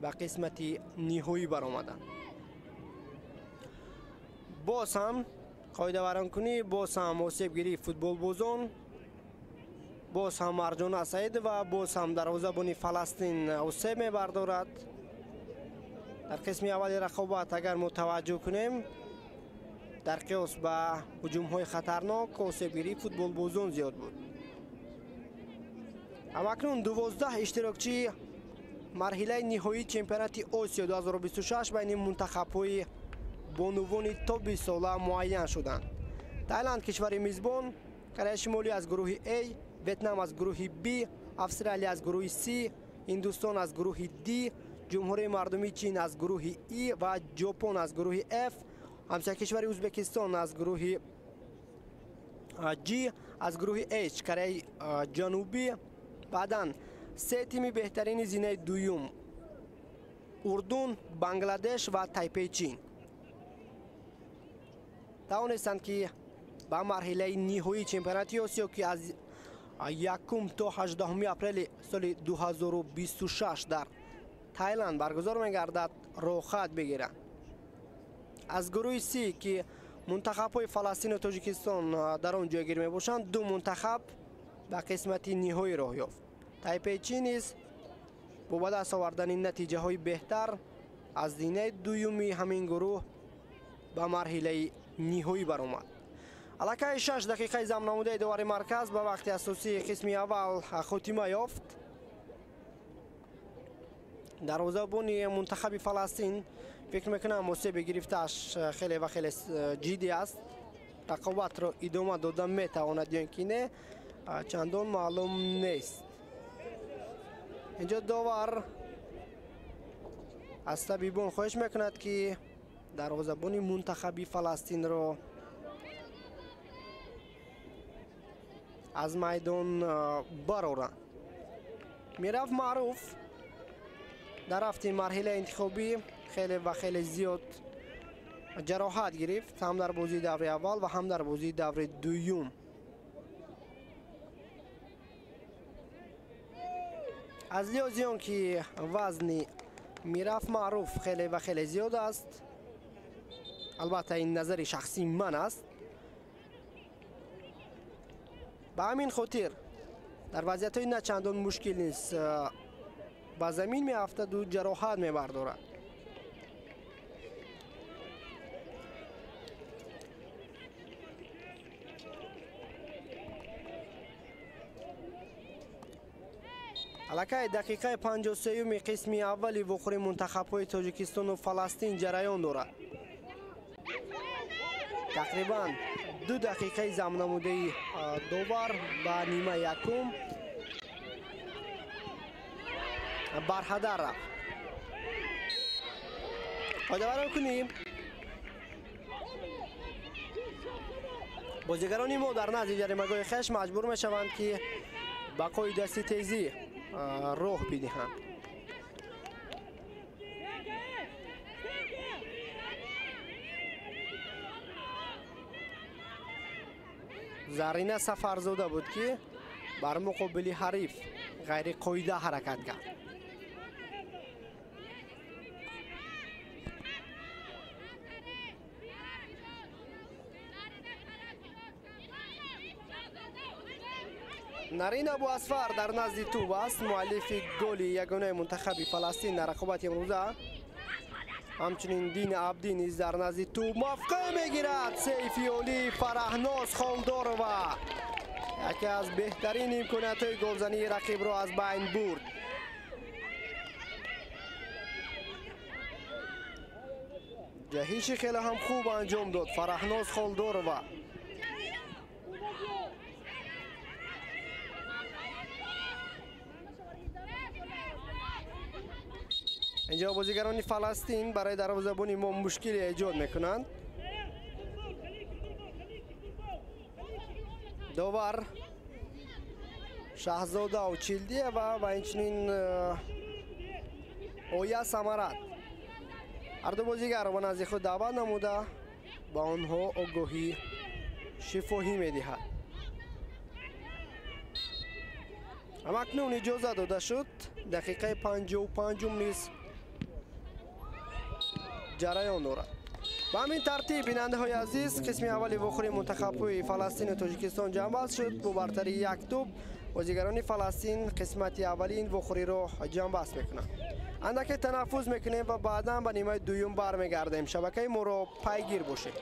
ба қисмати ниҳоӣ баромаданд. Боз ҳам қоидавайронкунӣ, боз ҳам осебгирии футболбозон, боз ҳам Марҷона Саидова, боз ҳам дарвозабони Фаластин осеб мебардорад. Дар қисми аввали рақобат агар мо таваҷҷӯҳ кунем, дар қиёс ба ҳуҷумҳои хатарнок осебгирии футболбозон зиёд буд. Ҳамакнун 12 иштирокчии марҳилаи ниҳоии чемпионати Осиё 2026 байни мунтахабҳои бонувони то 20 сола муайян шуданд. Тайланд кишвари мизбон, Кореяи Шимолӣ аз гурӯҳи А, Ветнам аз гурӯҳи Б, Австралия аз гурӯҳи С, Ҳиндустон аз гурӯҳи Д, Ҷумҳурии Мардумии Чин аз гурӯҳи И ва Ҷопон аз гурӯҳи Ф, ҳамсоя кишвари Ӯзбекистон аз гурӯҳи G, аз гурӯҳи H Кореяи Ҷанубӣ. Баъдан се тими беҳтарини зинаи дуюм Урдун, Бангладеш ва Тайпеи Чин тавонистанд, ки ба марҳилаи ниҳоии чемпионати Осиё, ки аз 1 то 18 апрели соли 2026 дар Тайланд баргузор мегардад, роҳхат бигиранд. Аз гурӯҳи С, ки мунтахабҳои Фаластину Тоҷикистон дар он ҷойгир мебошанд, ду мунтахаб ба қисмати ниҳоӣ роҳ ёфт. Тайпеи Чин низ бо ба даст овардани натиҷаҳои беҳтар аз зинаи дуюми ҳамин гурӯҳ ба марҳилаи ниҳоӣ баромад. Аллакай 6 дақиқаи замнамудаи довари марказ ба вақти асосии қисми аввал хотима ёфт. Дарвозабони мунтахаби Фаластин фикр мекунам осеби гирифтааш хеле ва хеле ҷиддӣ аст. Рақобатро идома дода метавонад ё ин ки не, чандон маълум нест. Инҷо довар аз табибон хоҳиш мекунад, ки дарвозабони мунтахаби Фаластинро аз майдон бароранд. Мираф Маъруф дар рафти марҳилаи интихобӣ хеле ва хеле зиёд ҷароҳат гирифт, ҳам дар бозии даври аввал ва ҳам дар бозии даври дуюм. Аз лиҳози он ки вазни Мираф Маъруф хеле ва хеле зиёд аст, албатта ин назари шахсии ман аст, ба ҳамин хотир дар вазъиятҳои начандон мушкил низ ба замин меафтаду ҷароҳат мебардорад. Аллакай дақиқаи 53-юми қисми аввали вохӯри мунтахабҳои Тоҷикистону Фаластин ҷараён дорад. Тақрибан 2 дақиқаи замнамудаи довар ба нима якум барҳадар рафт. Қоидавайронкунӣ. Бозигарони мо дар назди ҷаримагоҳи хеш маҷбур мешаванд, ки ба қоидасти тезӣ роҳ бидиҳанд. Зарина Сафарзода буд, ки бар муқобили ҳариф ғайриқоида ҳаракат кард. Нарин Абуасфар дар назди тӯб аст, муаллифи голи ягонаи мунтахаби Фаластин дар рақобати имрӯза. Ҳамчунин Дин Абдӣ низ дар назди тӯб мавқеъ мегирад. Сейфи олии Фараҳноз Холдорова яке аз беҳтарин имкониятҳои голзании рақибро аз байн бурд. Ҷаҳиши хеле ҳам хуб анҷом дод Фараҳноз Холдорова. Инҷо бозигарони Фаластин барои дарвозабони мо мушкиле эҷод мекунанд. Довар Шаҳзода Очилдиева ва инчунин Оя Самарат ҳарду бозигарро ба назди худ даъват намуда ба онҳо огоҳӣ шифоҳӣ медиҳад. Ҳамакнун иҷоза дода шуд. Дақиқаи 55 низ ҷараён дорад. Ба ҳамин тартиб, бинандаҳои азиз, қисми аввали вохӯрии мунтахабҳои Фаластину Тоҷикистон ҷамъбаст шуд. Бо бартарии як тӯб бозигарони Фаластин қисмати аввали ин вохӯриро ҷамъбаст мекунанд. Андаке танаффус мекунем ва баъдан ба нимаи дуюм бармегардем. Шабакаи моро пайгир бошед.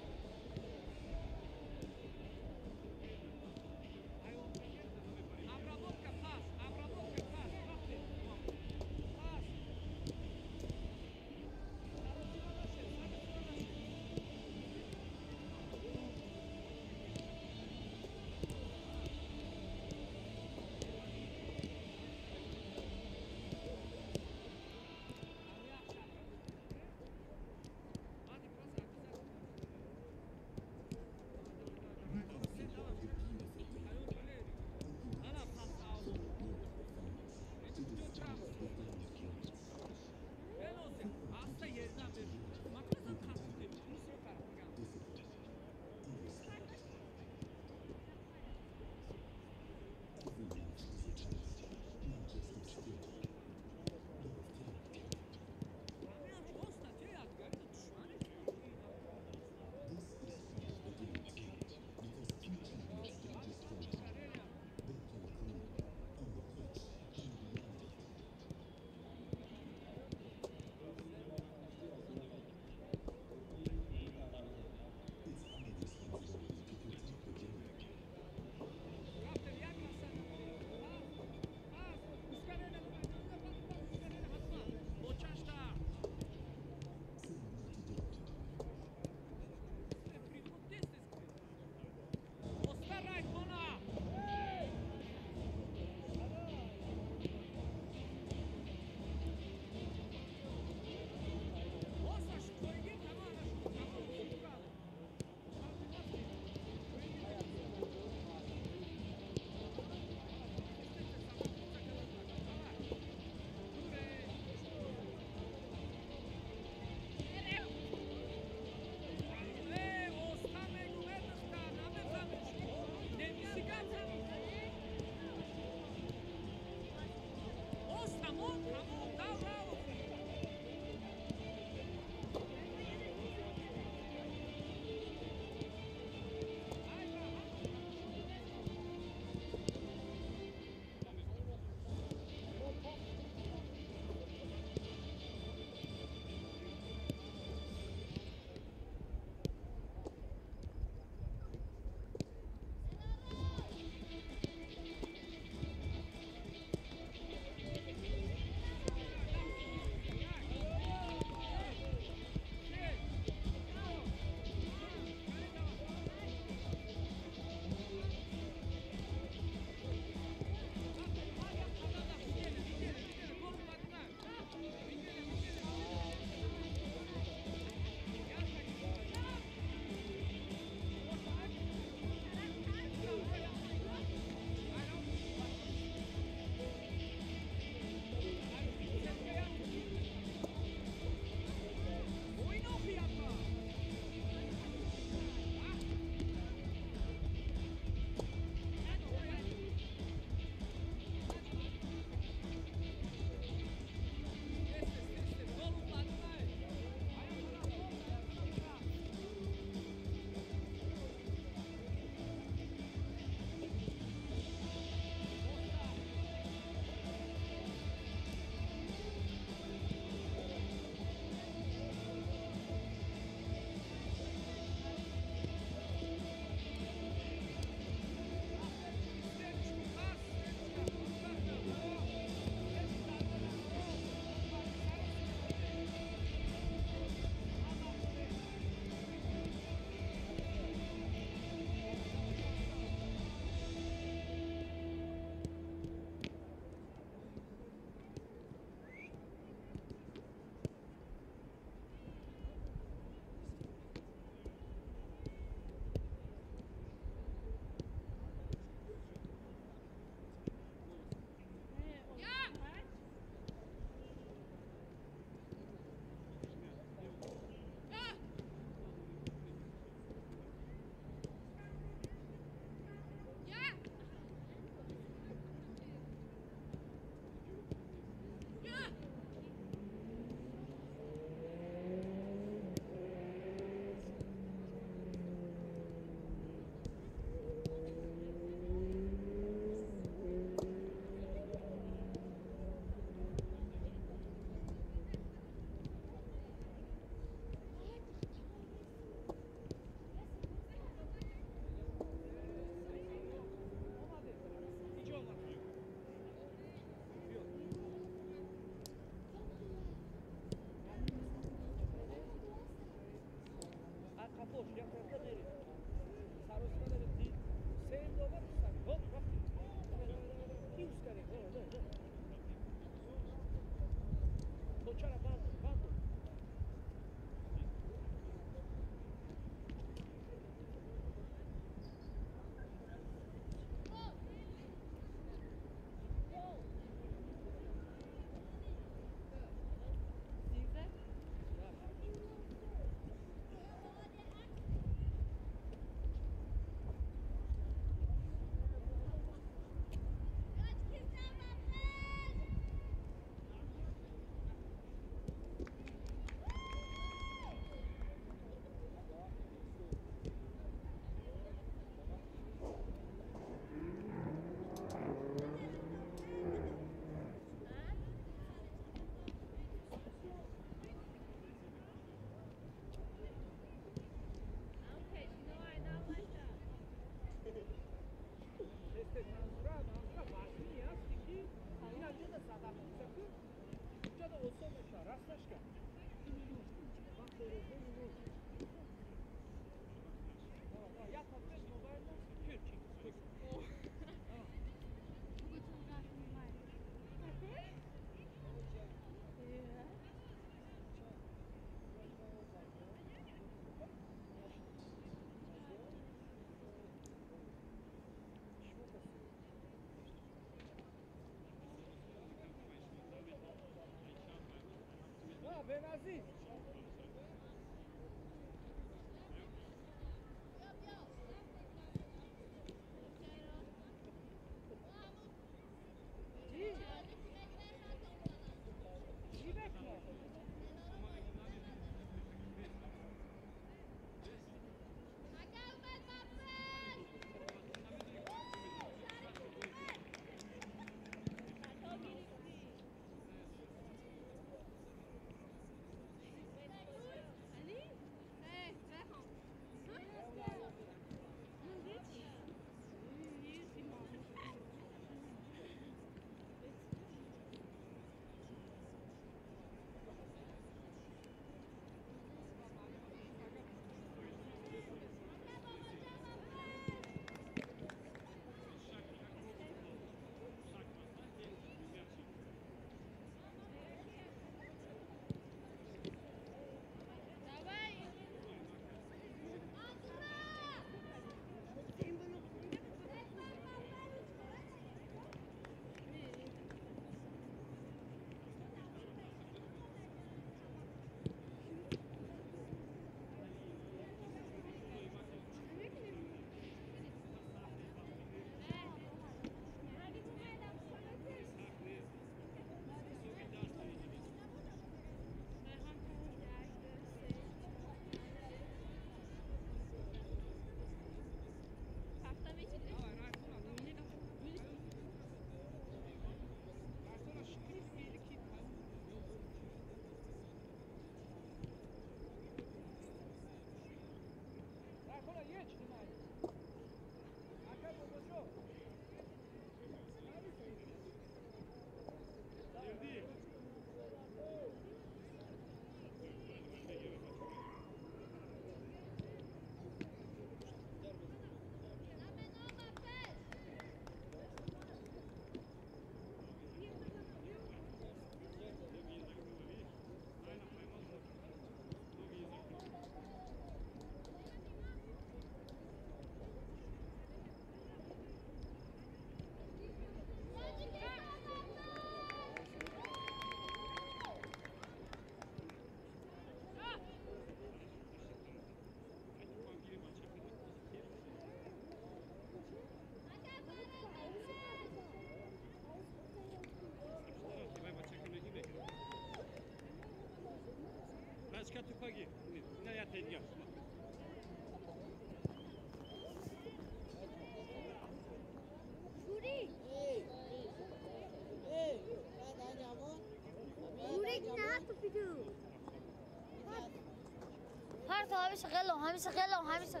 हमेशा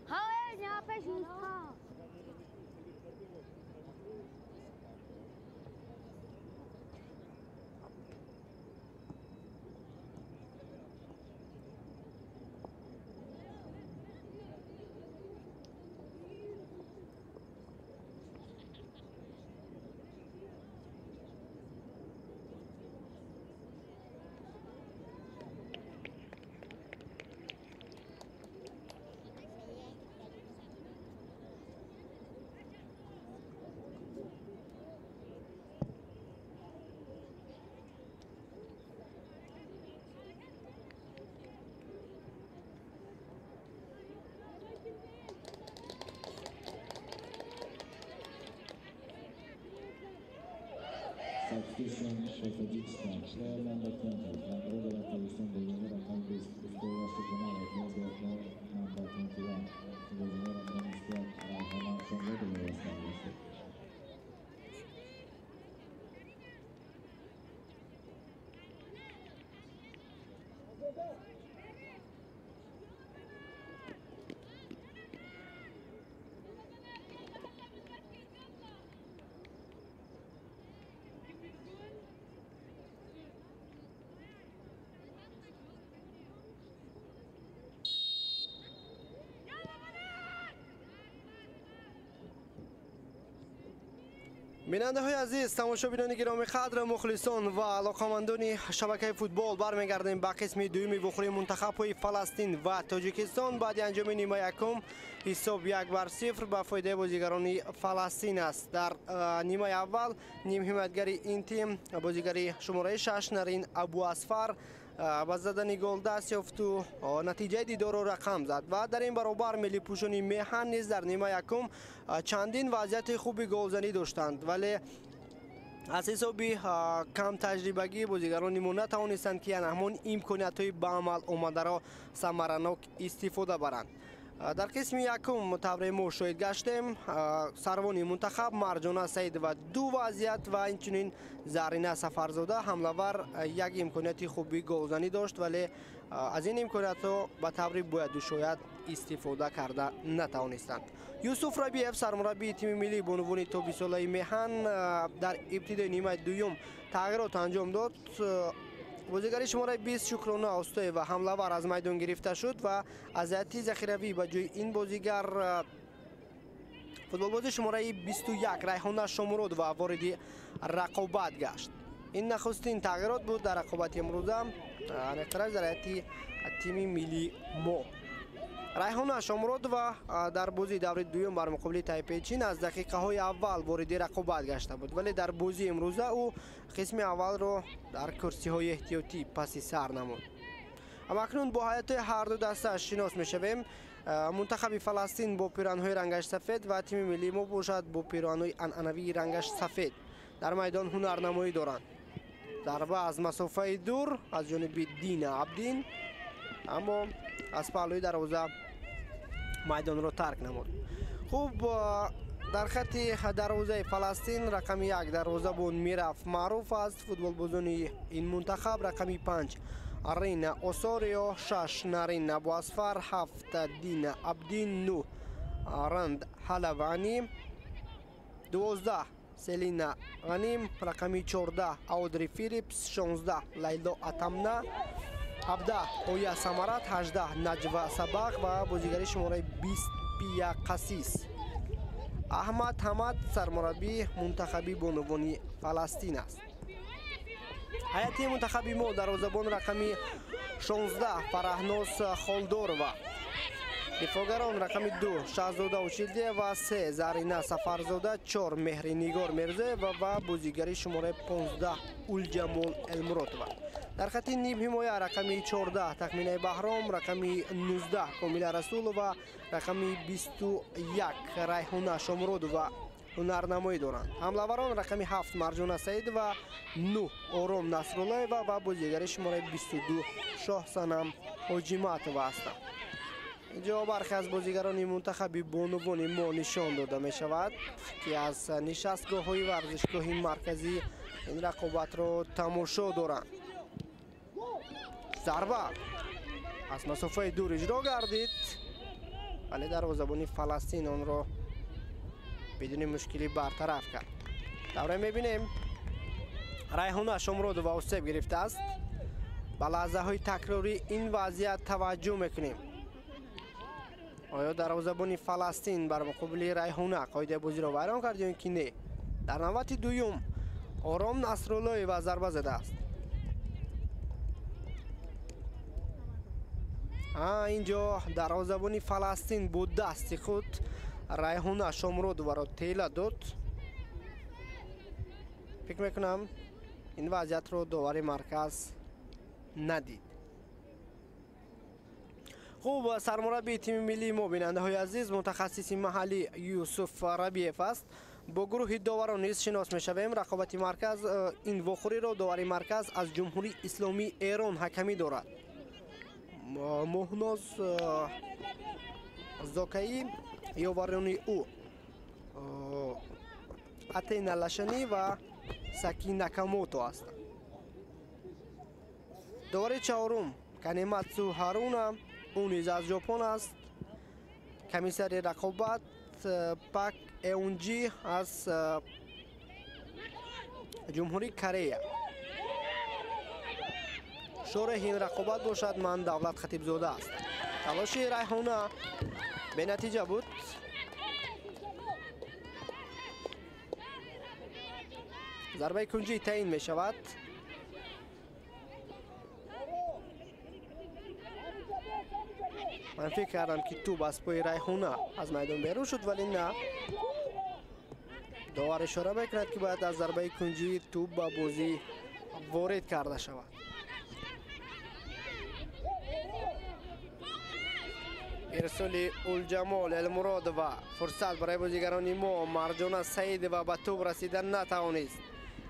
हाँ यहाँ पे शूज था। Substitution for Tajikistan. Player number 20, Nagroda Tajikistan, бозигари рақами 20, устои Шукронова, player number 21, бозигари рақами 21, Райҳона Шомродова ҳастанд. Бинандаҳои азиз, тамошобинони гиромӣ қадр, мухлисон ва алоқамандони шабакаи футбол, бармегардем ба қисми дуюми вухӯрии мунтахабҳои Фаластин ва Тоҷикистон. Баъди анҷоми нима якум ҳисоб 1-0 ба фоидаи бозигарони Фаластин аст. Дар нимаи аввал нимҳимоятгари ин тим, бозигари шумораи 6 Нарин Абуасфар ба задани гол даст ёфту натиҷаи дидорро рақам зад ва дар ин баробар миллипӯшони меҳан низ дар нима якум чандин вазъияти хуби голзанӣ доштанд, вале аз ҳисоби камтаҷрибагӣ бозигарони мо натавонистанд, ки ҳамон имкониятҳои ба амал омадаро самаранок истифода баранд. Дар қисми якум тавре мо шоҳид гаштем, сарвони мунтахаб Марҷона Саидова ду вазъият ва инчунин Зарина Сафарзода ҳамлавар як имконияти хуби голзанӣ дошт, вале аз ин имкониятҳо ба таври бояду шояд истифода карда натавонистанд. Юсуф Рабиев, сармураббии тими миллии бонувони то бистсолаи меҳан, дар ибтидои нимаи дуюм тағйирот анҷом дод. Бозигари шумораи 20 Шукрона Остоева ҳамлавар аз майдон гирифта шуд ва аз ҳайати захиравӣ ба ҷои ин бозигар футболбози шумораи 21 Райҳона Шомуродова вориди рақобат гашт. Ин нахустин тағйирот буд дар рақобати имрӯза аниқтараш дар ҳайати тими миллии мо. Райҳона Шомуродова дар бозии даври дуюм бар муқобили Тайпеи Чин аз дақиқаҳои аввал вориди рақобат гашта буд, вале дар бозии имрӯза ӯ қисми аввалро дар курсиҳои эҳтиётӣ паси сар намуд. Аммо акнун бо ҳайатҳои ҳарду даста шинос мешавем. Мунтахаби Фаластин бо пиранҳои рангаш сафед ва тими миллии мо бошад бо пиранҳои анъанавии рангаш сафед дар майдон ҳунарнамоӣ доранд. Зарба аз масофаи дур аз ҷониби Дина Абдин, аммо аз паҳлӯи дарвоза майдонро тарк намуд. Хуб, дар хати дарвозаи Фаластин рақами 1 дарвозабон Мираф Маъруф аст. Футболбозони ин мунтахаб рақами 5 Рина Осорио, 6 Нарин Абуасфар, 7 Дина Абдин, 9 Ранд Ҳалавани, 12 Селина Ғаним, рақами 14 Аудри Филипс, 16 Лайло Атамна, 17 Оя Самарат, 18 Наҷва Сабақ ва бозигари шумораи 20 Пия Қасис. Аҳмад Ҳамад сармураббии мунтахаби бонувони Фаластин аст. Ҳайати мунтахаби мо дарвозабон рақами 16 Фараҳноз Холдорова, дифоъгарон рақами 2 Шаҳзода Училдиева, 3 Зарина Сафарзода, 4 Меҳринигор Мирзоева ва бозигари шумораи 15 Улҷамол Элмуротова. Дар хати нимҳимоя рақами 14 Тахминаи Баҳром, рақами 19 Комила Расулова, рақами 21 Райҳона Шомуродова ҳунарнамоӣ доранд. Ҳамлаварон рақами 7 Марҷона Саидова, 9 Ором Насруллоева ва бозигари шумораи 22 Шоҳсанам Ҳоҷиматова ҳастанд. Инҷо бархе аз бозигарони мунтахаби бонувони мо нишон дода мешавад, ки аз нишастгоҳҳои варзишгоҳи марказӣ ин рақобатро тамошо доранд. Зарба аз масофаи дур иҷро гардид, вале дарвозабони Фаластин онро бидуни мушкилӣ бартараф кард. Давра мебинем, Райҳона Шомуродова осеб гирифтааст. Ба лаҳзаҳои такрорӣ ин вазъият таваҷҷӯҳ мекунем. Оё дарвозабони Фаластин бар муқобили Райҳона қоидаи бозиро вайрон кард ё ин ки не? Дар навбати дуюм Ором Насруллоева зарба задааст. Инҷо дарвозабони Фаластин бо дасти худ Райҳона Шомуродоваро тела дод. Фикр мекунам ин вазъиятро довари марказ надид. Хуб, сармураббии тими миллии мо, бинандаҳои азиз, мутахассиси маҳаллӣ Юсуф Рабиев аст. Бо гурӯҳи доварон низ шинос мешавем. Рақобати марказ ин вохӯриро довари марказ аз Ҷумҳурии Исломии Эрон ҳакамӣ дорад. Моҳноз Зокаӣ, ёварони ӯ Атена Лашанӣ ва Саки Накамото ҳастанд. Довари чаҳорум Канематсу Ҳаруна, ӯ низ аз Ҷопон аст. Комиссари рақобат Пак Эунҷи аз Ҷумҳурии Корея. Шореҳи ин рақобат бошад ман Давлат Хатибзода аст. Талоши Райҳона бенатиҷа буд. Зарбаи кунҷӣ таъин мешавад. Ман фикр кардам, ки тӯб аз пои Райҳона аз майдон берун шуд, вале на. Довар ишора мекунад, ки бояд аз зарбаи кунҷӣ тӯб ба бозӣ ворид карда шавад. Ирсоли Улҷамол Элмуродова. Фурсат барои бозигарони мо. Марҷона Саидова ба тӯб расида натавонист.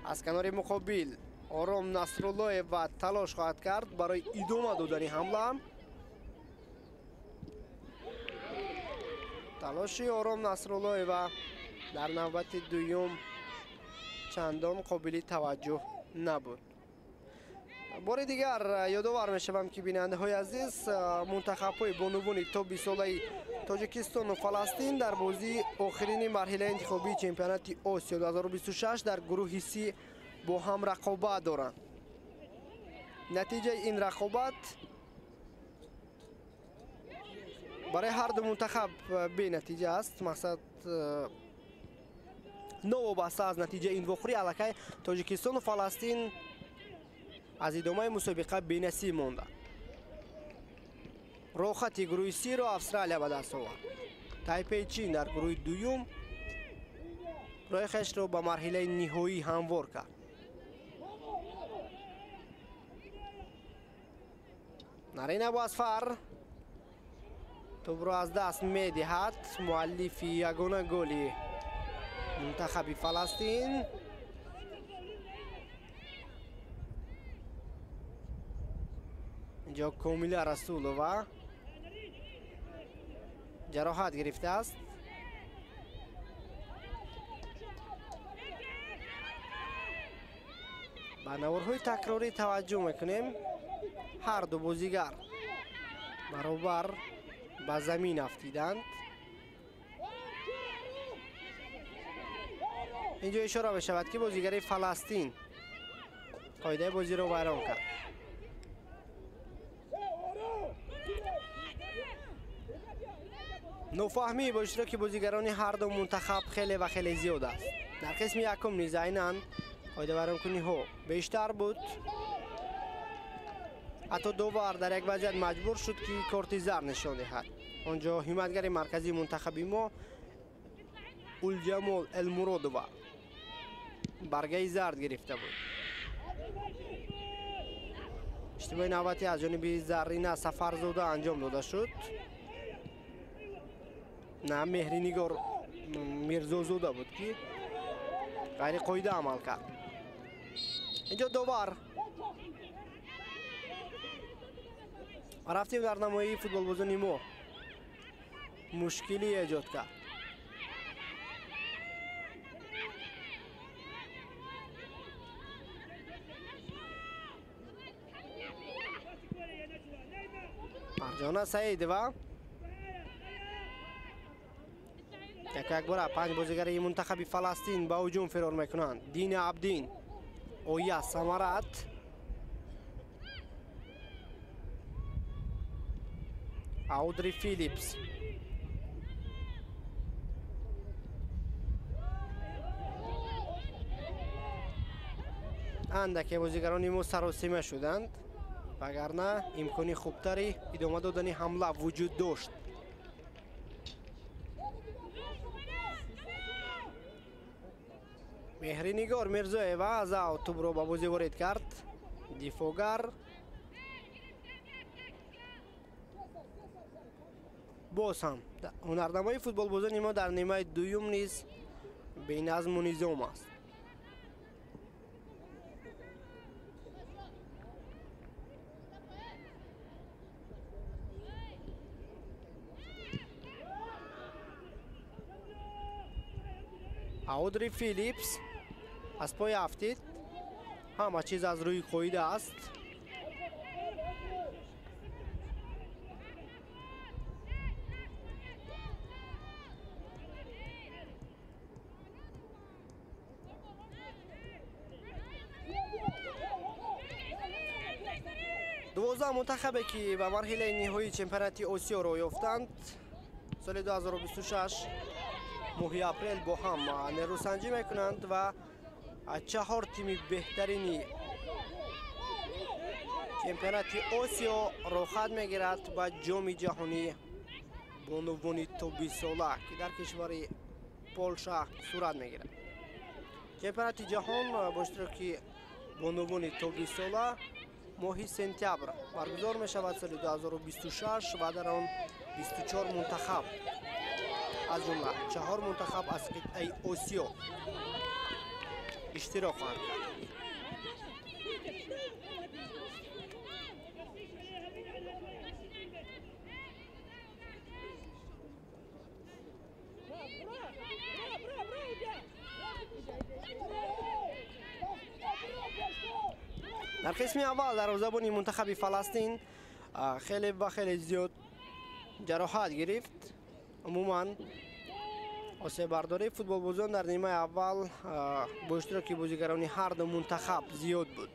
Аз канори муқобил Ором Насруллоева талош хоҳад кард барои идома додани ҳамла. Талоши Ором Насруллоева дар навбати дуюм чандон қобили таваҷҷӯҳ набуд. Бори дигар ёдовар мешавам, ки бинандаҳои азиз, мунтахабҳои бонувони то 20 солаи Тоҷикистону Фаластин дар бозии охирини марҳилаи интихобии чемпионати Осиё 2026 дар гурӯҳи Си бо ҳам рақобат доранд. Натиҷаи ин рақобат барои ҳар ду мунтахаб бенатиҷа аст. Мақсад новобаста аз натиҷаи ин вохӯрӣ аллакай Тоҷикистону Фаластин аз идомаи мусобиқа бенасиб монда. Роҳхати гурӯҳи Сиро Австралия ба даст овард. Тайпеи Чин дар гурӯҳи дуюм роҳи хешро ба марҳилаи ниҳоӣ ҳамвор кард. Нарин Абуасфар тӯбро аз даст медиҳад. Муаллифи ягона голи мунтахаби Фаластин. Инҷо Комила Расулова ҷароҳат гирифтааст. Ба наворҳои такрорӣ таваҷҷӯҳ мекунем. Ҳар ду бозигар баробар ба замин афтиданд. Инҷо ишора мешавад, ки бозигари Фаластин қоидаи бозиро вайрон кард. Нофаҳмӣ бо иштироки бозигарони ҳар ду мунтахаб хеле ва хеле зиёд аст. Дар қисми якум низ айнан қоидавайронкуниҳо бештар буд. Ҳатто довар дар як вазъият маҷбур шуд, ки корти зард нишон диҳад. Он ҷо ҳимоятгари марказии мунтахаби мо Улҷамол Элмуродова баргаи зард гирифта буд. Иштибоҳи навбатӣ аз ҷониби Заррина Сафарзода анҷом дода шуд. На, Меҳринигор Мирзозода буд, ки ғайриқоида амал кард. Инҷо довар рафтем дар намоии футболбозони мо мушкилӣ эҷод кард. Марҷона Саидова якбора панҷ бозигари мунтахаби Фаластин ба ҳуҷум фирор мекунанд. Дина Абдин, Оя Самарат, Аудри Филипс. Андаке бозигарони мо саросима шуданд, вагарна имкони хубтари идома додани ҳамла вуҷуд дошт. Меҳринигор Мирзоева аз аут тӯбро ба бозӣ ворид кард. Дифогар боз ҳам ҳунарнамои футболбозони мо дар нимаи дуюм низ беназму низом аст. Аудри Филипс аз пой афтид. Ҳама чиз аз рӯи қоида аст. Дувоздаҳ мунтахабе, ки ба марҳилаи ниҳоии чемпионати Осиё роҳ ёфтанд, соли 2026 моҳи апрел бо ҳам нерӯсанҷӣ мекунанд ва чаҳор тими беҳтарини чемпионати Осиё роҳхат мегирад ба ҷоми ҷаҳонӣ бонувони то 20 сола, ки дар кишвари Полша сурат мегирад. Чемпионати ҷаҳон бо иштироки бонувони то 20 сола моҳи сентябр баргузор мешавад соли 2026 ва дар он 24 мунтахаб, аз ҷумла 4 мунтахаб аз қитъаи Осиё иштирок хоҳанд кард. Дар қисми аввал дарвозабони мунтахаби Фаластин хеле ва хеле зиёд ҷароҳат гирифт. Умуман осеббардории футболбозон дар нимаи аввал бо иштироки бозигарони ҳар ду мунтахаб зиёд буд.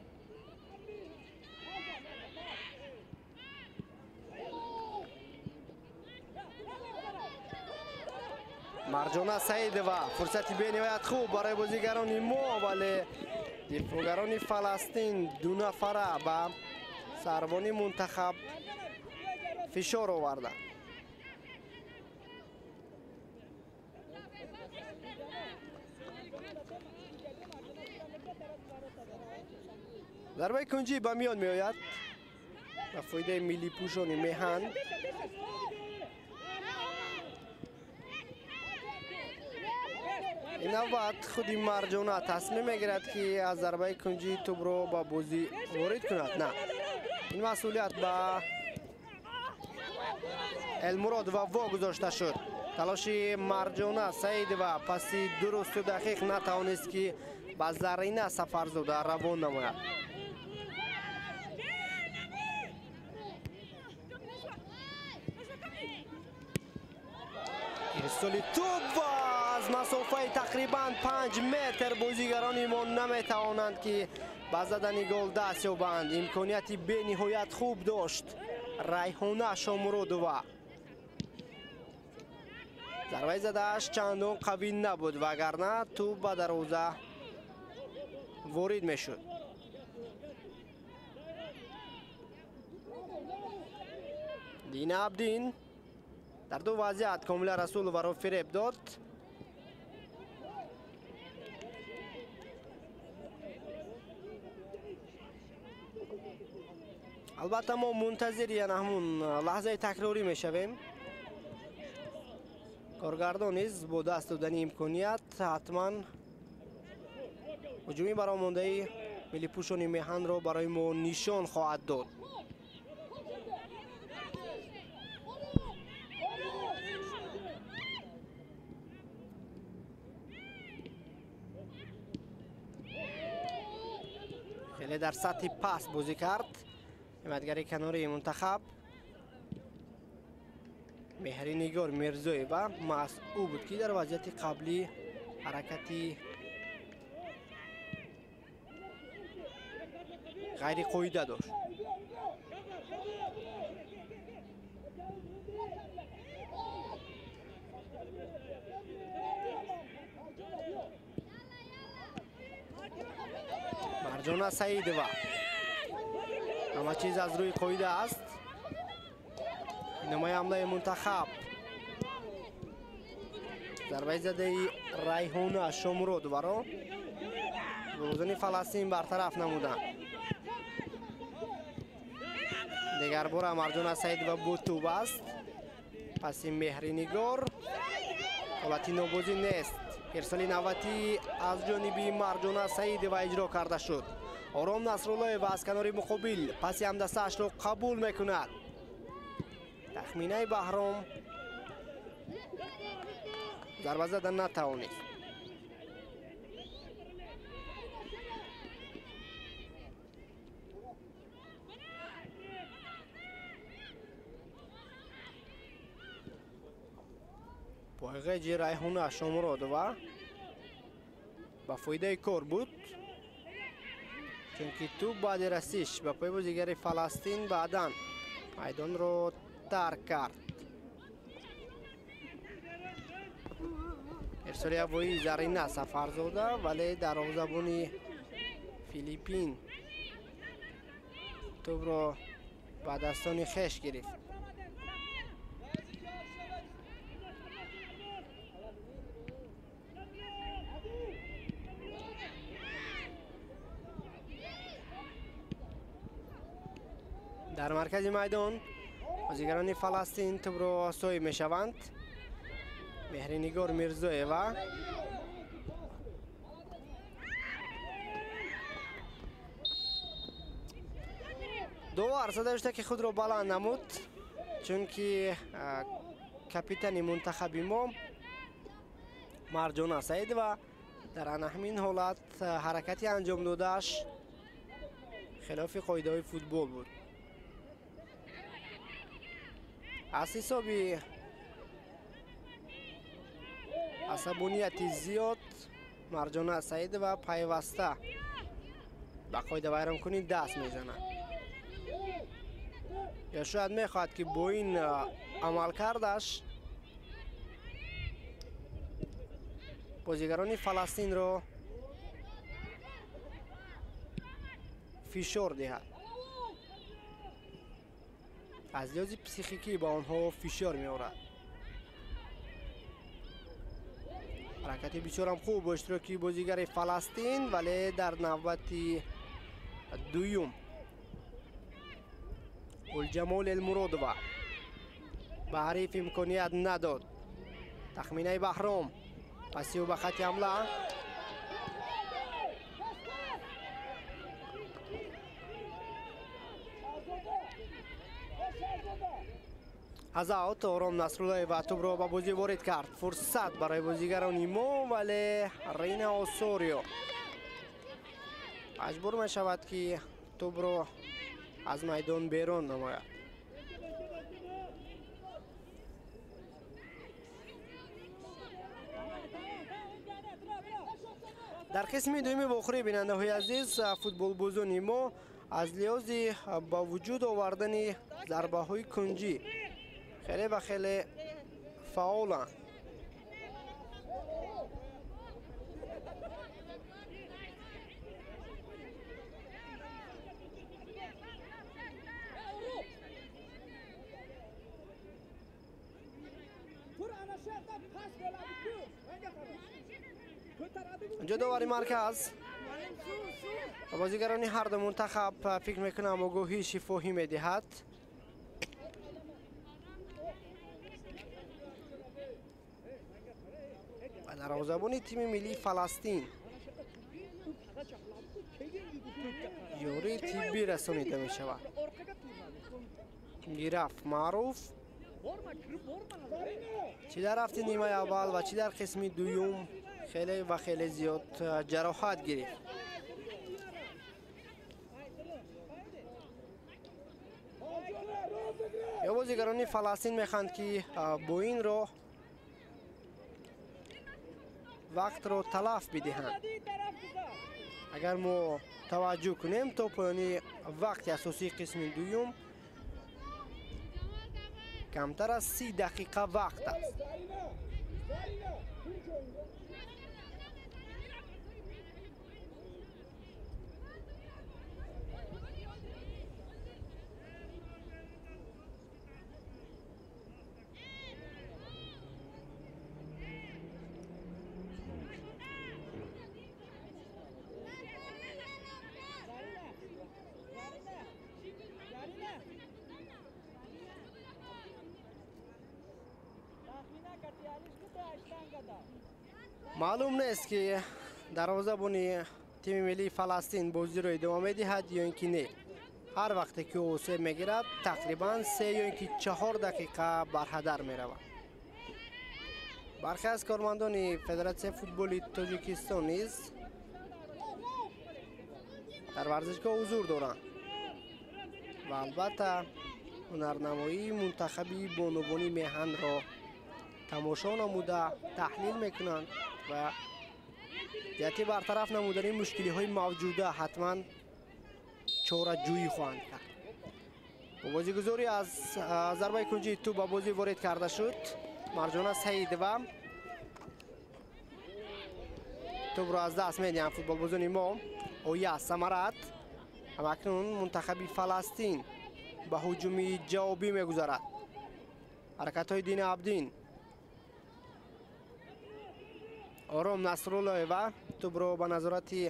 Марҷона Саидова фурсати бениҳоят хуб барои бозигарони мо, вале дифоъгарони Фаластин ду нафара ба сарвони мунтахаб фишор оварданд. Зарбаи кунҷӣ ба миён меояд ба фоидаи миллипӯшони меҳан. Ин навбат худи Марҷона тасмим мегирад, ки аз зарбаи кунҷӣ тӯбро ба бозӣ ворид кунад. На, ин масъулият ба Элмуродова вогузошта шуд. Талоши Марҷона Саидова паси дурусту дақиқ натавонист, ки ба Зарина Сафарзода равон намояд. Ирсоли тӯб ва аз масофаи тақрибан 5 метр бозигарони мо наметавонанд, ки ба задани гол даст ёбанд. Имконияти бениҳоят хуб дошт Райҳона Шомуродова. Зарбаи задааш чандон қавӣ набуд, вагарна тӯб ба дарвоза ворид мешуд. Дина Абдин дар ду вазъият Комила Расуловаро фиреб дод. Албатта мо мунтазири яна ҳамун лаҳзаи такрорӣ мешавем. Коргардон низ бо даст додани имконият ҳатман ҳуҷуми баромондаи миллипӯшони меҳанро барои мо нишон хоҳад дод. Хеле дар сатҳи паст бозӣ кард ҳимоятгари канории мунтахаб Меҳринигор Мирзоева. Маҳз ӯ буд, ки дар вазъияти қаблӣ ҳаракати ғайриқоида дошт. Марҷона Саидова. Ҳама чиз аз рӯи қоида аст. Идомаи ҳамлаи мунтахаб. Зарбаи задаи Райҳона Шомуродоваро бозони Фаластин бартараф намуданд. Дигар бора Марҷона Саидова бо тӯб аст. Паси Меҳринигор ҳолати нобозӣ нест. Ирсоли навбатӣ аз ҷониби Марҷона Саидова иҷро карда шуд. Ором Насруллоева аз канори муқобил паси ҳамдастаашро қабул мекунад. Тахминаи Баҳром зарба зада натавонист. Пойғеҷи Райҳона Шомуродова ба фоидаи кор буд, чунки тӯб баъди расиш ба пои бозигари Фаластин баъдан майдонро тарк кард. Ирсоли ҳавоии Зарина Сафарзода, вале дарвозабони Филиппин тӯбро ба дастони хеш гирифт. Дар маркази майдон Бозигарони Фаластин тӯбро соҳиб мешаванд. Меҳринигор Мирзоева довар зада ки худро баланд намуд, чунки капитани мунтахаби мо Марҷона Саидова дар ана ҳамин ҳолат ҳаракати анҷом додааш хилофи қоидаҳои футбол буд. Аз ҳисоби асабонияти зиёд Марҷона Саидова пайваста ба қоидавайронкунӣ даст мезанад. Ё шояд мехоҳад ки бо ин амалкардаш бозигарони Фаластинро фишор диҳад. Аз лиҳози психикӣ ба онҳо фишор меорад. Ҳаракати бисёрам хуб бо иштироки бозигари Фаластин, вале дар навбати дуюм Гулҷамол Элмуродова ба ҳариф имконият надод. Тахминаи Баҳром пасиу ба хати ҳамла. Аз аут Ором Насруллоева тӯбро ба бозӣ ворид кард. Фурсат барои бозигарони мо, вале Рина Осорио маҷбур мешавад ки тӯбро аз майдон берун намояд. Дар қисми дуюми вохӯрӣ, бинандаҳои азиз, футболбозони мо аз лиҳози ба вуҷуд овардани зарбаҳои кунҷӣ хеле ва хеле фаъоланд. Инҷо довари марказ ва бозигарони ҳар ду мунтахаб фикр мекунам огоҳии шифоҳӣ медиҳад. Ва дарвозабони тими миллии Фаластин ёрии тиббӣ расонида мешавад. Гираф Маъруф чӣ дар рафти нимаи аввал ва чӣ дар қисми дуюм хеле ва хеле зиёд ҷароҳат гирифт. Ё бозигарони Фаластин мехоҳанд ки бо ин роҳ вақтро талаф бидиҳанд. Агар мо таваҷҷӯҳ кунем, то поёни вақти асосии қисми дуюм камтар аз 30 дақиқа вақт аст. Маълум нест ки дарвозабони тими миллии Фаластин бозиро идома медиҳад ё ин ки не. Ҳар вақте ки ӯ осеб мегирад, тақрибан 3 ё ин ки 4 дақиқа барҳадар меравад. Бархе аз кормандони Федератсияи футболи Тоҷикистон низ дар варзишгоҳ ҳузур доранд ва албатта ҳунарнамоии мунтахаби бонувони меҳанро тамошо намуда таҳлил мекунанд ва ҷиҳати бартараф намудани мушкилиҳои мавҷуда ҳатман чораҷӯӣ хоҳанд кард. Бо бозигузорӣ аз зарбаи кунҷии тӯб ба бозӣ ворид карда шуд Марҷона Саидова. Тӯбро аз даст медиҳанд футболбозони мо. Оя Самарат. Ҳамакнун мунтахаби Фаластин ба ҳуҷуми ҷавобӣ мегузарад. Ҳаракатҳои Дина Абдин. Ором Насруллоева тӯбро ба назорати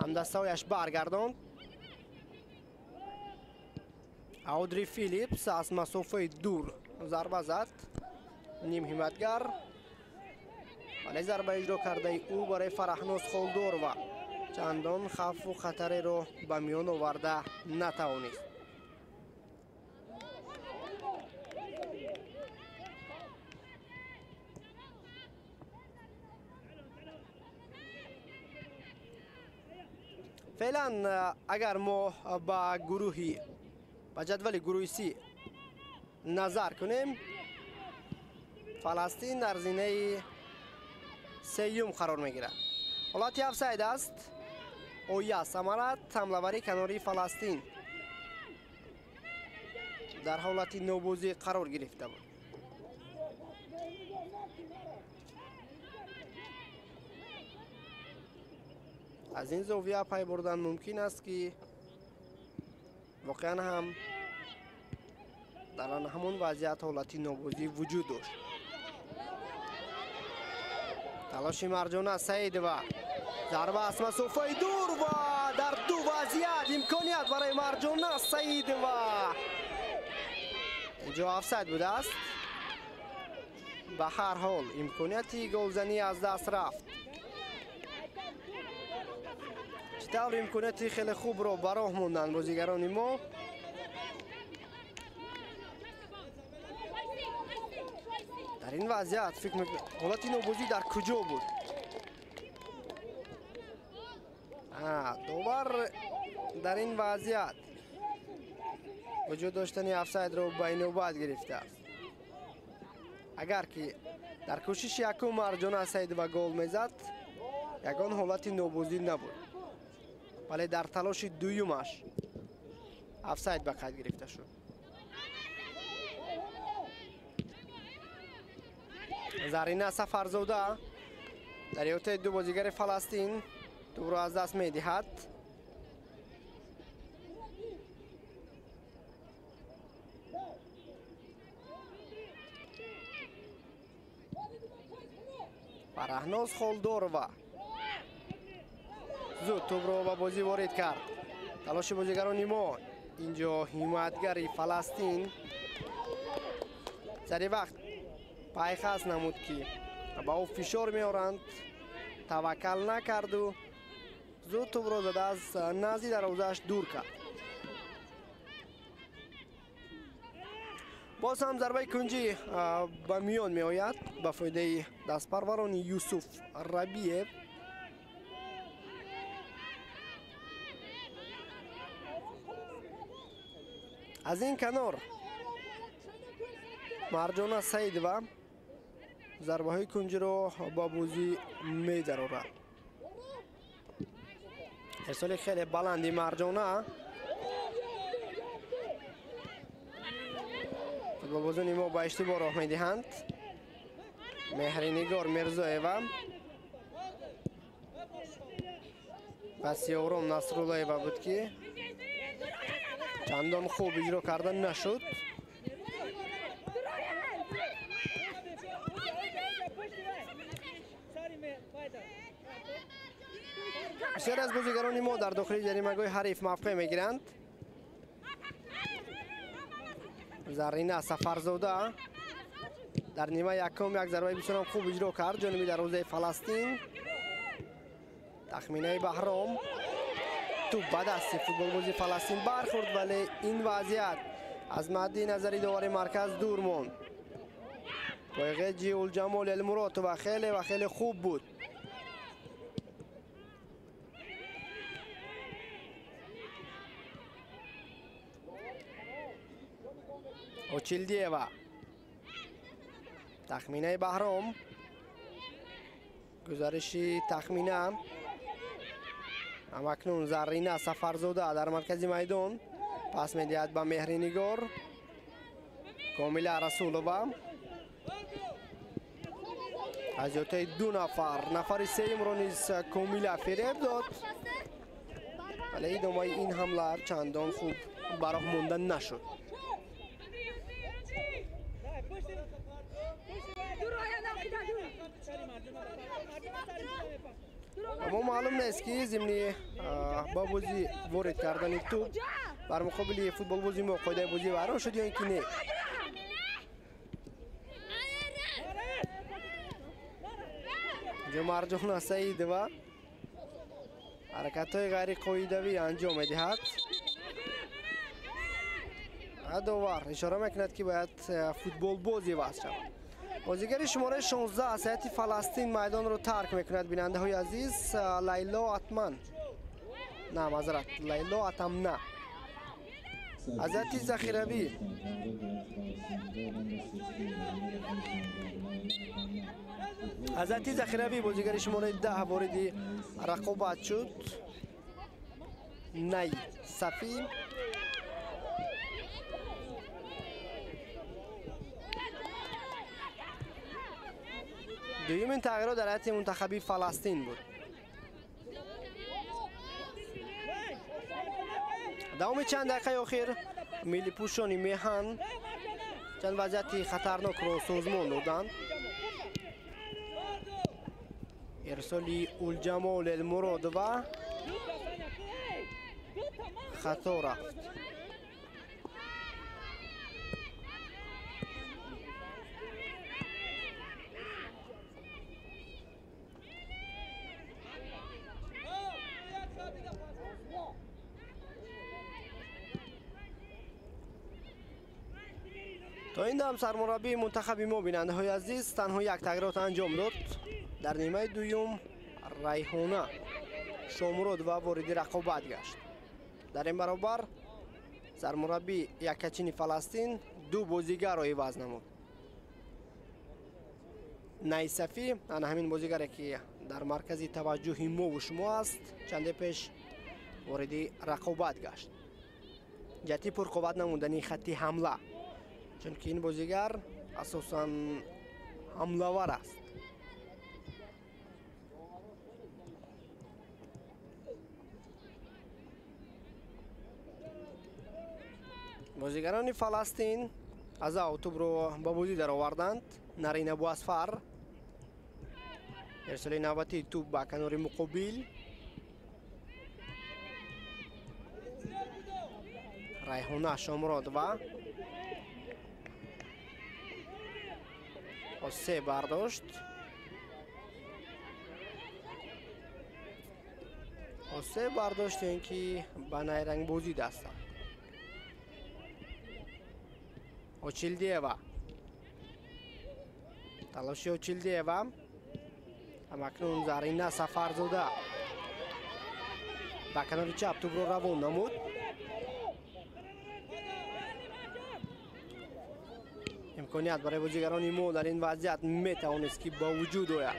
ҳамдастаҳояш баргардонд. Аудри Филипс аз масофаи дур зарба зад. Ним ҳимоятгар, вале зарба иҷро кардаи ӯ барои Фараҳноз Холдорова чандон хавфу хатареро ба миён оварда натавонист. Феълан агар мо ба гурӯҳи ба ҷадвали гурӯҳи Си назар кунем, Фаластин дар зинаи сеюм қарор мегирад. Ҳолати офсайд аст. Оя Самарат, ҳамлавари канории Фаластин, дар ҳолати нобозӣ қарор гирифта буд. Аз ин зовия пай бурдан мумкин аст, ки воқеан ҳам дар ҳамон вазъият ҳолати нобозӣ вуҷуд дошт. Талоши Марҷона Саидова, зарба аз масофаи дур ва дар ду вазъият имконият барои Марҷона Саидова. Инҷо офсайд будааст. Ба ҳар ҳол имконияти голзанӣ аз даст рафт. Чӣ тавр имконияти хеле хубро ба роҳ монданд бозигарони мо. Дар ин вазъият фикр мекунам ҳолати нобозӣ дар куҷо буд? Довар дар ин вазъият вуҷуд доштани офсайдро ба инобат гирифтааст. Агар ки дар кӯшиши якум Марҷона Саидова гол мезад, ягон ҳолати нобозӣ набуд, вале дар талоши дуюмаш офсайд ба қайд гирифта шуд. Зарина Сафарзода дар иҳотаи ду бозигари Фаластин тӯбро аз даст медиҳад. Фараҳноз Холдорова зуд тӯбро ба бозӣ ворид кард. Талоши бозигарони мо инҷо ҳимоятгари Фаластин сари вақт пайхас намуд, ки ба ӯ фишор меоранд, таваккал накарду зуд тӯбро зада аз назди дарвозааш дур кард. Боз ҳам зарбаи кунҷӣ ба миён меояд ба фоидаи дастпарварони Юсуф Рабиев. Аз ин канор Марҷона Саидова зарбаҳои кунҷиро ба бозӣ медарорад. Ирсоли хеле баланди Марҷона. Футболбозони мо ба иштибоҳ роҳ медиҳанд. Меҳринигор Мирзоева ва Сиёром Насруллоева буд, ки чандон хуб иҷро карда нашуд. Бисёре аз бозигарони мо дар дохили ҷаримагоҳи ҳариф мавқеъ мегиранд. Зарина Сафарзода дар нима якум як зарбаи бисёрам хуб иҷро кард ҷониби дарвозаи Фаластин. Тахминаи Баҳром тӯб ба дасти футболбози Фаластин бархӯрд, вале ин вазъият аз мадди назари довари марказ дур монд. Пойғеҷи Улҷамол Элмуротова хеле ва хеле хуб буд. Очилдиева, тахминаи Баҳром, гузариши тахмина. Ҳамакнун Зарина Сафарзода дар маркази майдон пас медиҳад ба Меҳринигор. Комила Расулова аз иҳотаи ду нафар, нафари сеюмро низ Комила фиреб дод, вале идомаи ин ҳамла чандон хуб ба роҳ монда нашуд. Аммо маълум нест, ки зимни ба бозӣ ворид кардани тӯб бар муқобили футболбози мо қоидаи бозӣ вайрон шуд ё ин ки не. Инҷо Марҷона Саидова ҳаракатҳои ғайриқоидавӣ анҷом медиҳад. Довар ишора мекунад, ки бояд футболбоз иваз шавад. Бозигари шумораи 16 аз ҳайати Фаластин майдонро тарк мекунад. Бинандаҳои азиз, Лайло Атман, на, маъзарат, Лайло Атамна аз ҳайати захиравӣ. Аз ҳайати захиравӣ бозигари шумораи 10 вориди рақобат шуд. Най Сафӣ. Дуюмин тағйирот дар ҳайати мунтахаби Фаластин буд. Давоми чанд дақиқаи охир миллипӯшони меҳан чанд вазъияти хатарнокро созмон доданд. Ирсоли Улҷамол Элмуродова хато рафт. То ин дам сармураббии мунтахаби мо, бинандаҳои азиз, танҳо як тағйирот анҷом дод. Дар нимаи дуюм Райҳона Шомуродова вориди рақобат гашт. Дар ин баробар сармураббии яккачини Фаластин ду бозигарро иваз намуд. Найсафӣ, ана ҳамин бозигаре ки дар маркази таваҷҷӯҳи мову шумо аст, чанде пеш вориди рақобат гашт ҷиҳати пурқувват намудани хатти ҳамла, чунки ин бозигар асосан ҳамлавар аст. Бозигарони Фаластин аз ав тӯбро ба бозӣ дароварданд. Нарин Абуасфар, ирсоли навбатии тӯб ба канори муқобил. Райҳона Шомуродова осе бардошт. Осе бардошт, ин ки ба найрангбозӣ даст зад. Очилдиева, талоши Очилдиева. Ҳамакнун Зарина Сафарзода ба канори чап тӯбро равон намуд. Имконият барои бозигарони мо дар ин вазъият метавонист, ки ба вуҷуд ояд.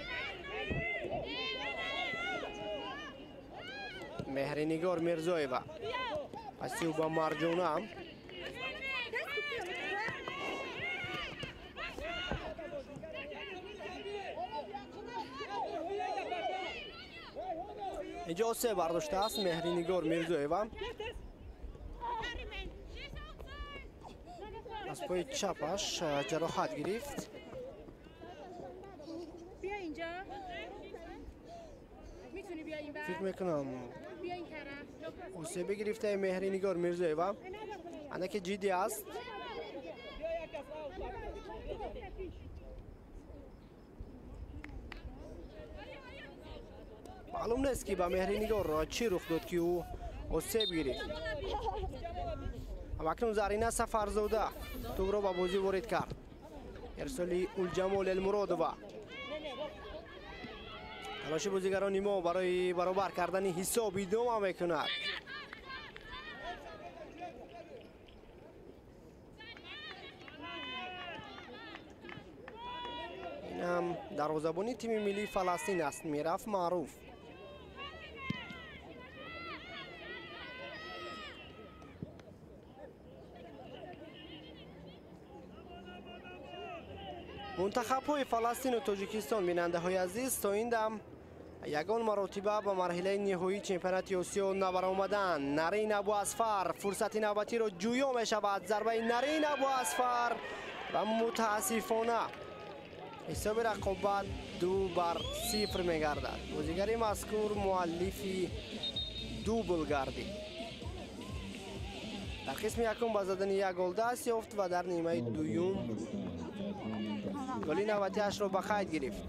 Меҳринигор Мирзоева паси ӯ ба Марҷона. Инҷо осе бардоштааст Меҳринигор Мирзоева. Аз пои чапаш ҷароҳат гирифт. Фикр мекунам, осебе гирифтаи Меҳринигор Мирзоева андаке ҷиддӣ аст. Маълум нест, ки ба Меҳринигор чӣ рух дод, ки ӯ осеб гирифт. Ҳамакнун Зарина Сафарзода тӯбро ба бозӣ ворид кард. Ирсоли Улҷамол Элмуродова. Талоши бозигарони мо барои баробар кардани ҳисоб идома мекунад. Ин ҳам дарвозабони тими миллии Фаластин аст, Мираф Маъруф. Мунтахабҳои Фаластину Тоҷикистон, бинандаҳои азиз, то ин дам ягон маротиба ба марҳилаи ниҳоии чемпионати Осиё набаромаданд. Нарин Абуасфар фурсати навбатиро ҷӯё мешавад. Зарбаи Нарин Абуасфар ва мутаассифона ҳисоби рақобат 2-0 мегардад. Бозигари мазкур муаллифи дубл гардид. Дар қисми якум ба задани як гол даст ёфт ва дар нимаи дуюм голи навбатиашро ба қайд гирифт.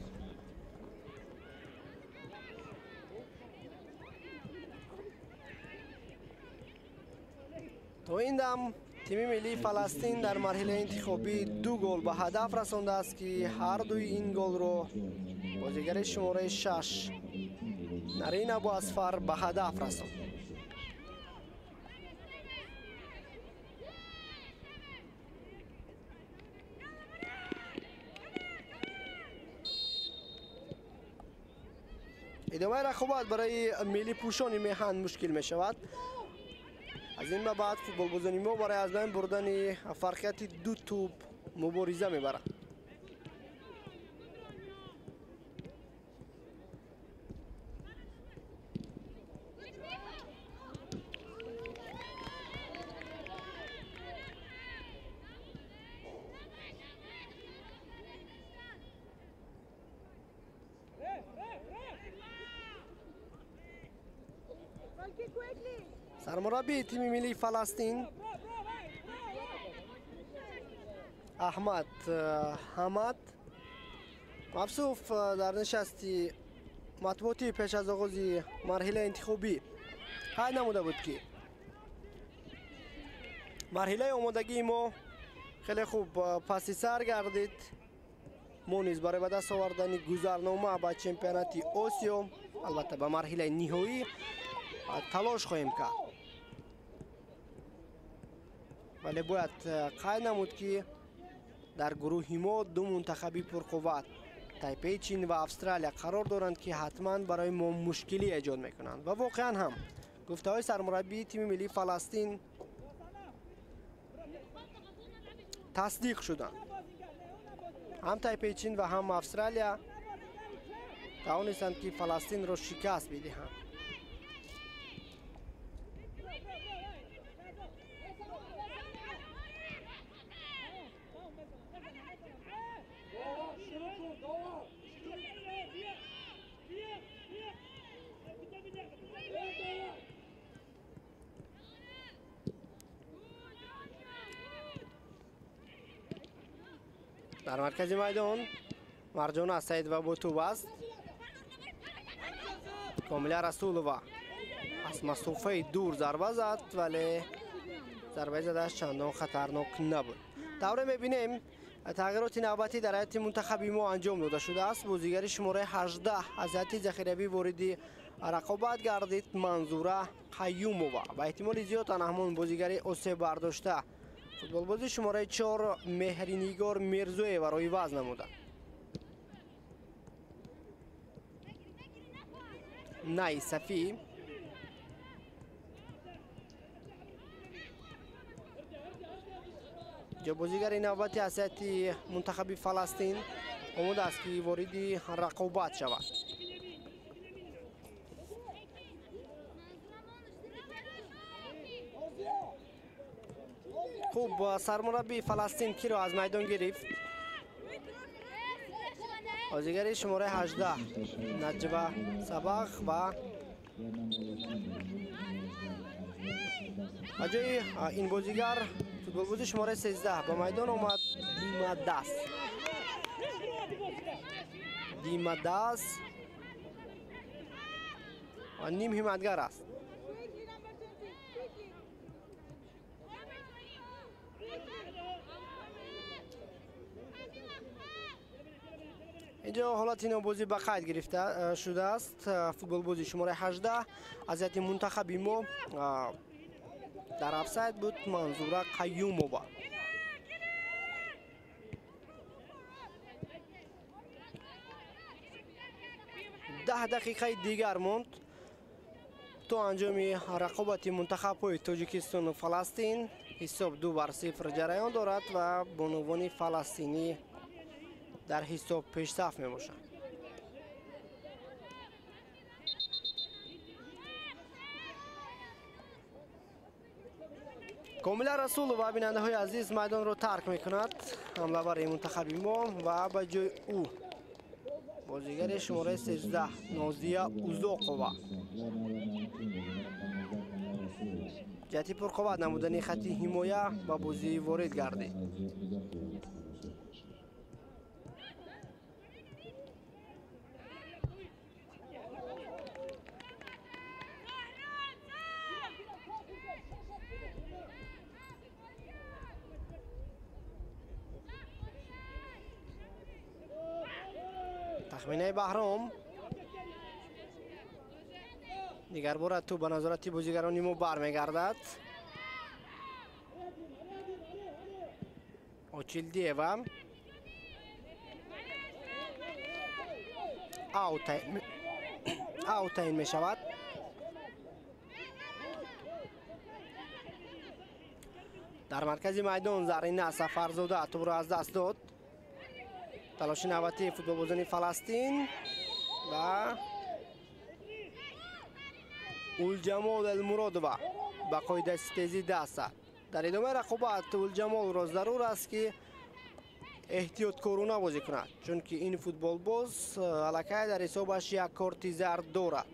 То ин дам тими миллии Фаластин дар марҳилаи интихобӣ 2 гол ба ҳадаф расондааст, ки ҳар дуи ин голро бозигари шумораи 6 Нарин Абуасфар ба ҳадаф расонд. Идомаи рақобат барои миллипӯшони меҳан мушкил мешавад. Аз ин ба баъд футболбозони мо барои аз байн бурдани фарқияти 2 тӯб мубориза мебаранд. Сармураббии тими миллии Фаластин Аҳмад Ҳамад мавсуф дар нишасти матбуотӣ пеш аз оғози марҳилаи интихобӣ қайд намуда буд, ки марҳилаи омодагии мо хеле хуб паси сар гардид. Мо низ барои ба даст овардани гузарнома ба чемпионати Осиё, албатта ба марҳилаи ниҳоӣ, талош хоҳем кард. Вале бояд қайд намуд, ки дар гурӯҳи мо 2 мунтахаби пурқувват Тайпеи Чин ва Австралия қарор доранд, ки ҳатман барои мо мушкилӣ эҷод мекунанд. Ва воқеан ҳам гуфтаҳои сармураббии тими миллии Фаластин тасдиқ шуданд. Ҳам Тайпеи Чин ва ҳам Австралия тавонистанд, ки Фаластинро шикаст бидиҳанд. Дар маркази майдон Марҷона Саидова бо тӯб аст. Комила Расулова аз масофаи дур зарба зад, вале зарбаи задааш чандон хатарнок набуд. Тавре мебинем, тағйироти навбатӣ дар ҳайати мунтахаби мо анҷом дода шудааст. Бозигари шумораи 18 аз ҳайати захиравӣ вориди рақобат гардид Манзура Қаюмова. Ба эҳтимоли зиёд ана ҳамон бозигари осеб бардошта футболбози шумораи 4 Меҳринигор Мирзоеваро иваз намуда. Най Сафӣ ҷо бозигари навбати аз ҳайати мунтахаби Фаластин омода аст, ки вориди рақобат шавад. Хуб, сармураббии Фаластин киро аз майдон гирифт? Бозигари шумораи 18 Наҷба Сабах ва ба ҷои ин бозигар футболбози шумораи 13 ба майдон омад Димадас. Димадас ва ним ҳимоятгар аст. Инҷо ҳолати нобозӣ ба қайд гирифта шудааст. Футболбози шумораи 18 аз ҳайати мунтахаби мо дар офсайд буд Манзура Қаюмова. 10 дақиқаи дигар монд то анҷоми рақобати мунтахабҳои Тоҷикистону Фаластин. Ҳисоб 2-0 ҷараён дорад ва бонувони фаластинӣ дар ҳисоб пешсаф мебошанд. Комила Расулова, бинандаҳои азиз, майдонро тарк мекунад ҳамлавари мунтахаби мо ва ба ҷои ӯ бозигари шумораи 13 Нозия Узоқова. ҷиҳати пурқувват намудани хати ҳимоя ба бозӣ ворид гардид. Тахминаи Баҳром дигар бора тӯб ба назорати бозигарони мо бармегардад. Очилдиева аут таъин мешавад. Дар маркази майдон Зарина Сафарзода тӯбро аз даст дод. Талоши навбатии футболбозони Фаластин ва Улҷамол Элмуродова ба қоидаи ситезӣ даст зад. Дар идомаи рақобат Улҷамолро зарур аст, ки эҳтиёткорона бозӣ кунад, чунки ин футболбоз аллакай дар ҳисобаш як корти зард дорад.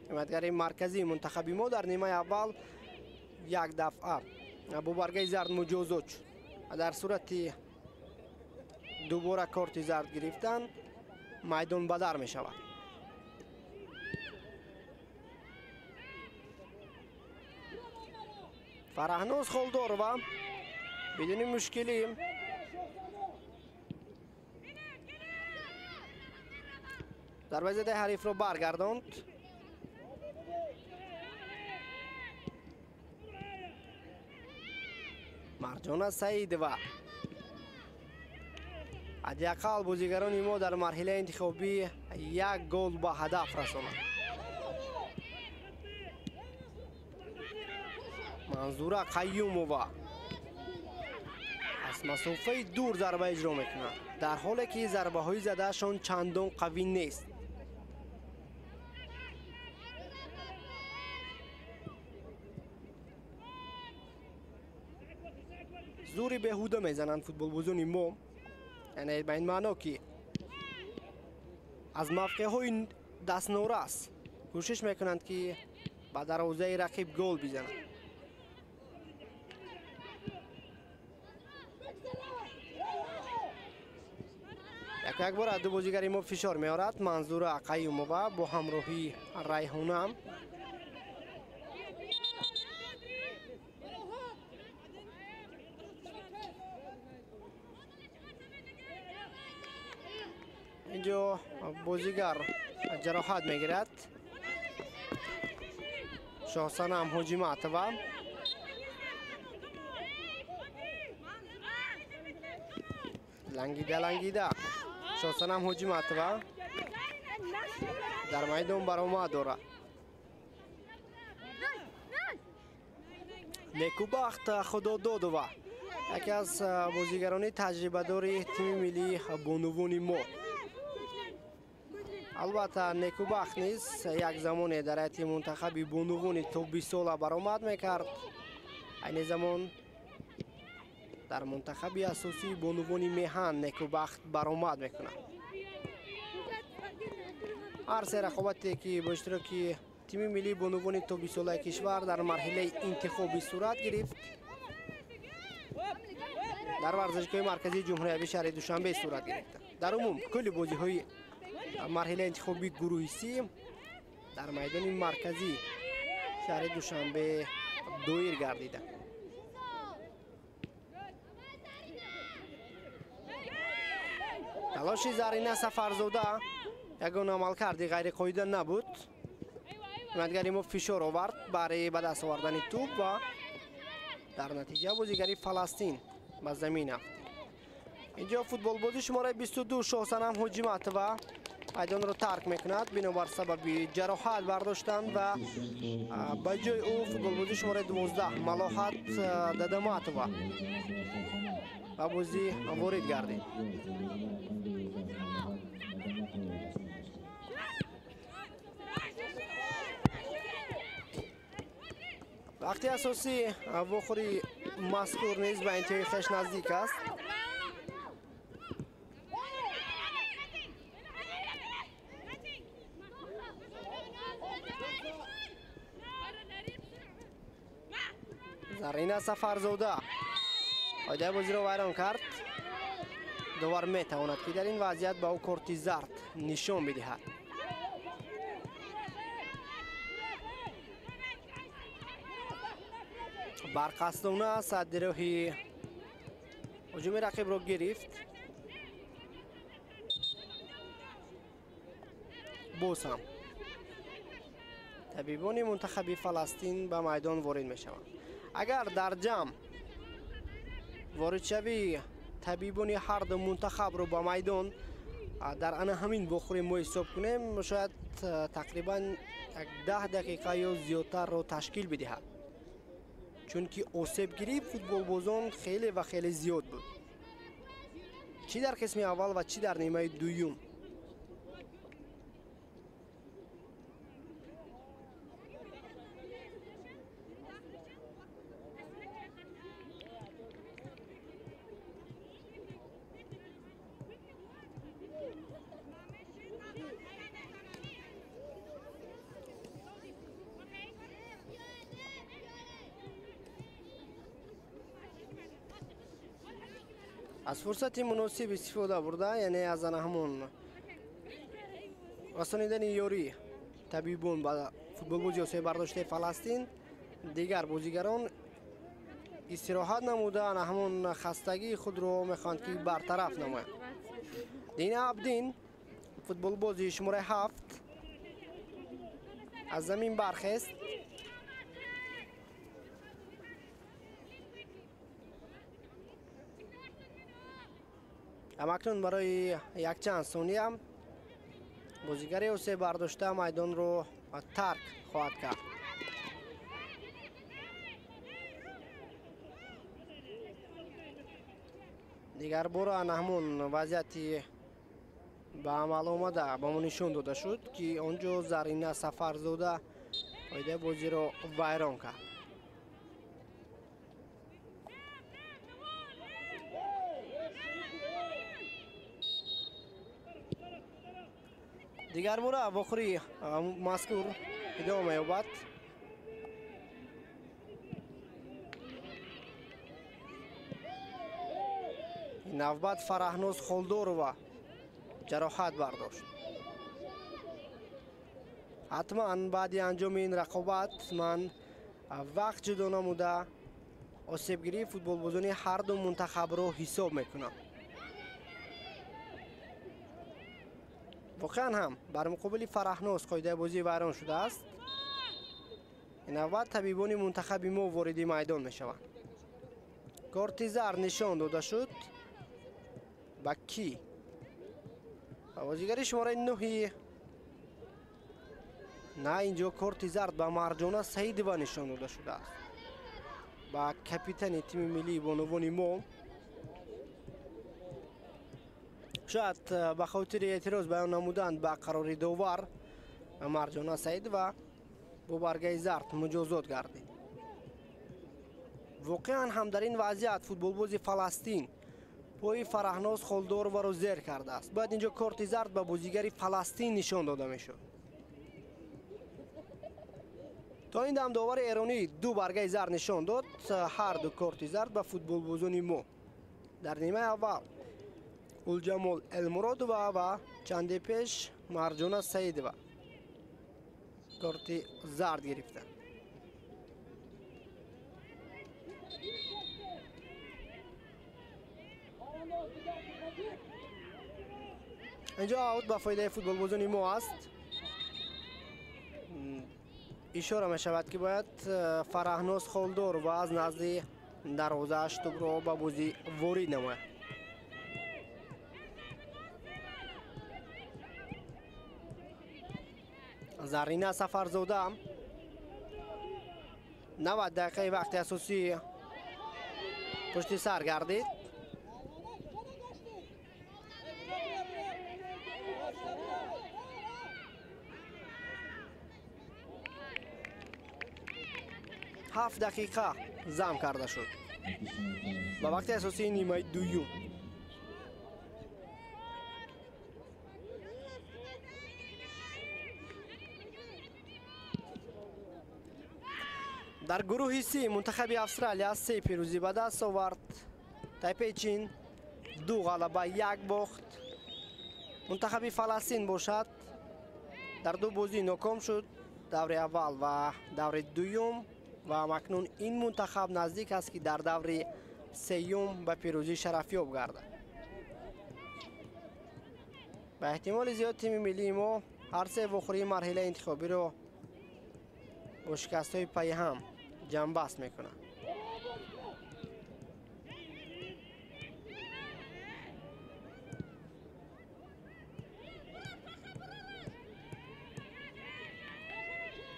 Ҳимоятгари марказии мунтахаби мо дар нимаи аввал як дафъа бо баргаи зард муҷозот шуд. Дар сурати дубора корти зард гирифтан майдон бадар мешавад. Фараҳноз Холдорова бидуни мушкилӣ зарбаи задаи ҳарифро баргардонд. Марҷона Саидова. Ҳадди ақал бозигарони мо дар марҳилаи интихобӣ як гол ба ҳадаф расонанд. Манзура Қаюмова аз масофаи дур зарба иҷро мекунад, дар ҳоле ки зарбаҳои задаашон чандон қавӣ нест. Зури беҳуда мезананд футболбозони мо, яъне ба ин маъно ки аз мавқеъҳои дастнорас кӯшиш мекунанд, ки ба дарвозаи рақиб гол бизананд. Як бора ду бозигари мо фишор меорад. Манзура Қаюмова бо ҳамроҳии Райҳона. Инҷо бозигар ҷароҳат мегирад. Шоҳсанам Ҳоҷиматова. Лангида лангида Шоҳсанам Ҳоҷиматова дар майдон баромад дорад. Некубахт Худододова яке аз бозигарони таҷрибадори тими миллии бонувони мо. Албатта Некубахт низ як замоне дар ҳайати мунтахаби бонувони то 20 сола баромад мекард. Айни замон дар мунтахаби асосии бонувони меҳан Некубахт баромад мекунад. Ҳар се рақобате ки бо иштироки тими миллии бонувони то 20 солаи кишвар дар марҳилаи интихобӣ сурат гирифт, дар варзишгоҳи марказии ҷумҳуриявии шаҳри Душанбе сурат гирифта. Дар умум кулли бозиҳои марҳилаи интихобии гурӯҳи Си дар майдони марказии шаҳри Душанбе доир гардида. Талоши Зарина Сафарзода ягон амалкарди ғайриқоида набуд. Ҳимоятгари мо фишор овард барои ба даст овардани тӯб ва дар натиҷа бозигари Фаластин ба замин афтид. Инҷо футболбози шумораи 22 Шоҳсанам Ҳоҷиматова майдонро тарк мекунад бинобар сабаби ҷароҳат бардоштан ва ба ҷои ӯ футболбози шумораи 12 Малоҳат Дадаматова ба бозӣ ворид гардид. Вақти асосӣ вохӯри мазкур низ ба интиҳои хеш наздик аст. Зарина Сафарзода қоидаи бозиро вайрон кард. Довар метавонад, ки дар ин вазъият ба ӯ корти зард нишон бидиҳад. Барқасдона садди роҳи ҳуҷуми рақибро гирифт. Боз ҳам табибони мунтахаби Фаластин ба майдон ворид мешаванд. Агар дар ҷамъ воридшавии табибони ҳар ду мунтахабро ба майдон дар ана ҳамин вохӯрӣ мо ҳисоб кунем, шояд тақрибан 10 дақиқа ё зиёдтарро ташкил бидиҳад, чунки осебгирии футболбозон хеле ва хеле зиёд буд, чӣ дар қисми аввал ва чӣ дар нимаи дуюм. Аз фурсати муносиб истифода бурда, яъне аз ана ҳамон расонидани ёрӣ табибон ба футболбози осеббардоштаи Фаластин, дигар бозигарон истироҳат намуда, ана ҳамон хастагии худро мехоҳанд, ки бартараф намоянд. Дина Абдин, футболбози шумораи 7, аз замин бархест. Акнун барои якчанд сония бозигари осеббардошта майдонро тарк хоҳад кард. Дигар бора ана ҳамон вазъияти ба амал омада ба мо нишон дода шуд, ки он ҷо Зарина Сафарзода қоидаи бозиро вайрон кард. Дигар бора вохӯрии мазкур идома меёбад. Навбат Фараҳноз Холдорова ҷароҳат бардошт. Ҳатман баъди анҷоми ин рақобат ман вақт ҷудо намуда осебгирии футболбозони ҳар ду мунтахабро ҳисоб мекунам. Воқеан ҳам бар муқобили Фараҳноз қоидаи бозӣ вайрон шудааст. Ин навбат табибони мунтахаби мо вориди майдон мешаванд. Корти зард нишон дода шуд ба кӣ? Ба бозигари шумораи 9. На, инҷо корти зард ба Марҷона Саидова нишон дода шудааст, ба капитани тими миллии бонувони мо. Шояд ба хотири эътироз баён намудан ба қарори довар Марҷона Саидова бо баргаи зард муҷозот гардид. Воқеан ҳам дар ин вазъият футболбози Фаластин пои Фараҳноз Холдорованро зер кардааст. Бояд инҷо корти зард ба бозигари Фаластин нишон дода мешуд. То ин дам довари эронӣ ду баргаи зард нишон дод, ҳар ду корти зард ба футболбозони мо. Дар нимаи аввал Улҷамол Элмуродова ва чанде пеш Марҷона Саидова корти зард гирифтанд. Инҷо аут ба фоидаи футболбозони мо аст. Ишора мешавад, ки бояд Фараҳноз Холдорова аз назди дарвозааш тӯбро ба бозӣ ворид намояд. Зарина Сафарзода 90 дақиқаи вақти асосӣ пушти сар гардид. 7 дақиқа зам карда шуд ба вақти асосии нимаи дуюм. Дар гурӯҳи С мунтахаби Австралия 3 пирӯзӣ ба даст овард. Тайпеи Чин 2 ғалаба 1 бохт. Мунтахаби Фаластин бошад дар 2 бозӣ ноком шуд, даври аввал ва даври дуюм, ва акнун ин мунтахаб наздик аст ки дар даври сеюм ба пирӯзӣ шарафёб гардад. Ба эҳтимоли зиёд тими миллии мо ҳар се вохӯрии марҳилаи интихобиро бо шикастҳои пайҳам ҷамъбаст мекунад.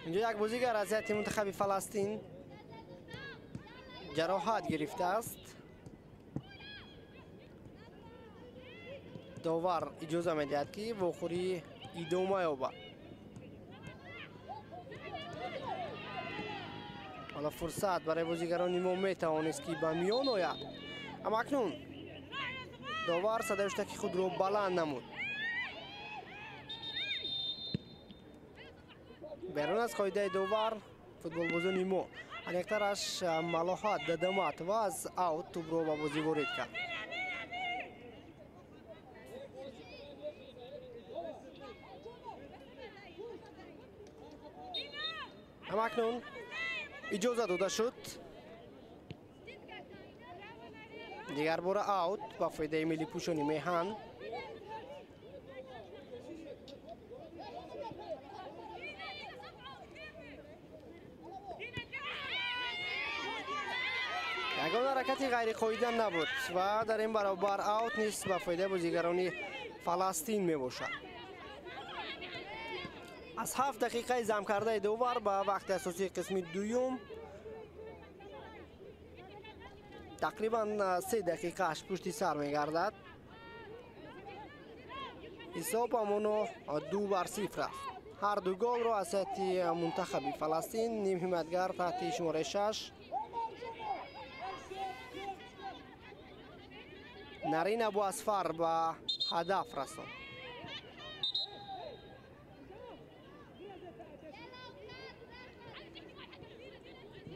Инҷо як бозигар аз ҳайати мунтахаби Фаластин ҷароҳат гирифтааст. Довар иҷоза медиҳад, ки вохӯрӣ идома ёбад. Ҳоло фурсат барои бозигарони мо метавонист, ки ба миён ояд, аммо акнун довар садои ҳуштаки худро баланд намуд. Берун аз қоидаи довар футболбозони мо, аниқтараш Малоҳат Дадаматова аз аут тӯбро ба бозӣ ворид кард. Аммо акнун иҷоза дода шуд. Дигар бора аут ба фоидаи миллипӯшони меҳан. Ягон ҳаракати ғайриқоида набуд ва дар ин баробар аут низ ба фоидаи бозигарони Фаластин мебошад. Аз 7 дақиқаи замкардаи довар ба вақти асосии қисми дуюм тақрибан 3 дақиқааш пушти сар мегардад. Ҳисоб ҳамоно 2-0 аст. Ҳар ду голро аз ҳайати мунтахаби Фаластин нимҳимоятгар таҳти шумораи 6 Нарин Абуасфар ба ҳадаф расонд.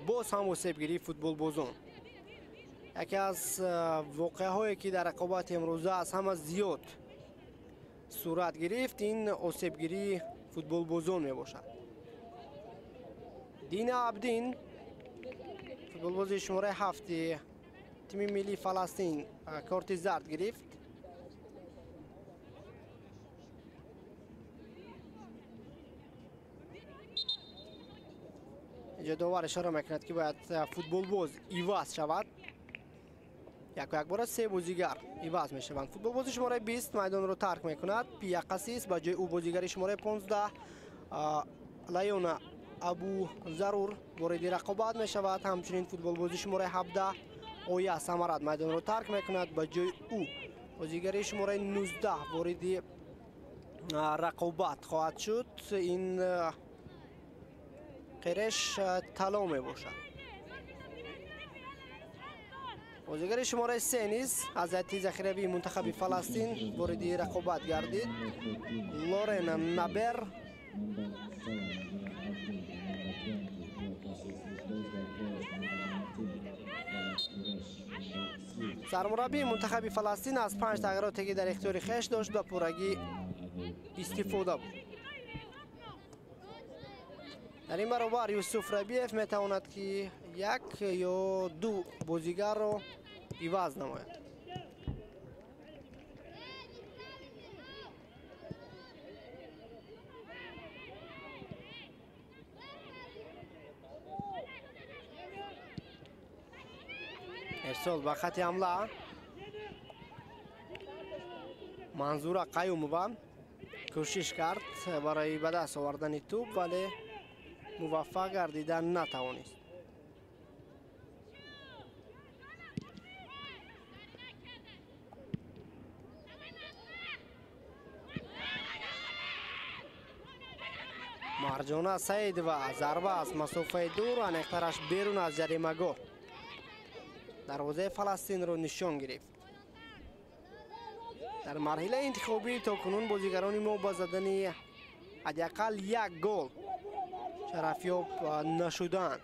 Боз ҳам осебгирии футболбозон. Яке аз воқеаҳое, ки дар рақобати имрӯза аз ҳама зиёд сурат гирифт, ин осебгирии футболбозон мебошад. Дина Абдин, футболбози шумораи 7 тими миллии Фаластин, корти зард гирифт. Инҷо довар ишора мекунад, ки бояд футболбоз иваз шавад. Яку якбора се бозигар иваз мешаванд. Футболбози шумораи 20 майдонро тарк мекунад. Пия Қасис, ба ҷои ӯ бозигари шумораи 15 Лайона Абу Зарур вориди рақобат мешавад. Ҳамчунин футболбози шумораи 17 Оя Самарат майдонро тарк мекунад. Ба ҷои ӯ бозигари шумораи 19 вориди рақобат хоҳад шуд. Ин Қиреш Тало мебошад. Бозигари шумораи 3 низ аз ҳайати захиравии мунтахаби Фаластин вориди рақобат гардид. Лорен Набер. Сармураббии мунтахаби Фаластин аз 5 тағйироте, ки дар ихтиёри хеш дошт, ба пуррагӣ истифода буд. Дар ин баробар Юсуф Рабиев метавонад, ки як ё ду бозигарро иваз намояд. Ирсол ба хати ҳамла. Манзура Қаюмова кӯшиш кард барои ба даст овардани тӯб, вале муваффақ гардида натавонист. Марҷона Саидова зарба аз масофаи дур, аниқтараш берун аз ҷаримагоҳ дарвозаи Фаластинро нишон гирифт. Дар марҳилаи интихобӣ то кунун бозигарони мо ба задани ҳадди ақал як гол шарафёб нашуданд.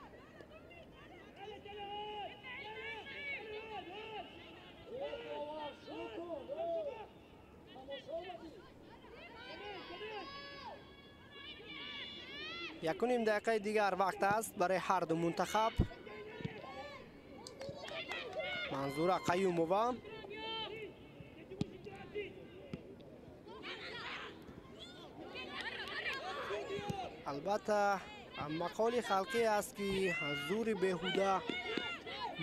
1.5 дақиқаи дигар вақт аст барои ҳар ду мунтахаб. Манзура Қаюмова албатта мақоли халқӣ аст ки зури беҳуда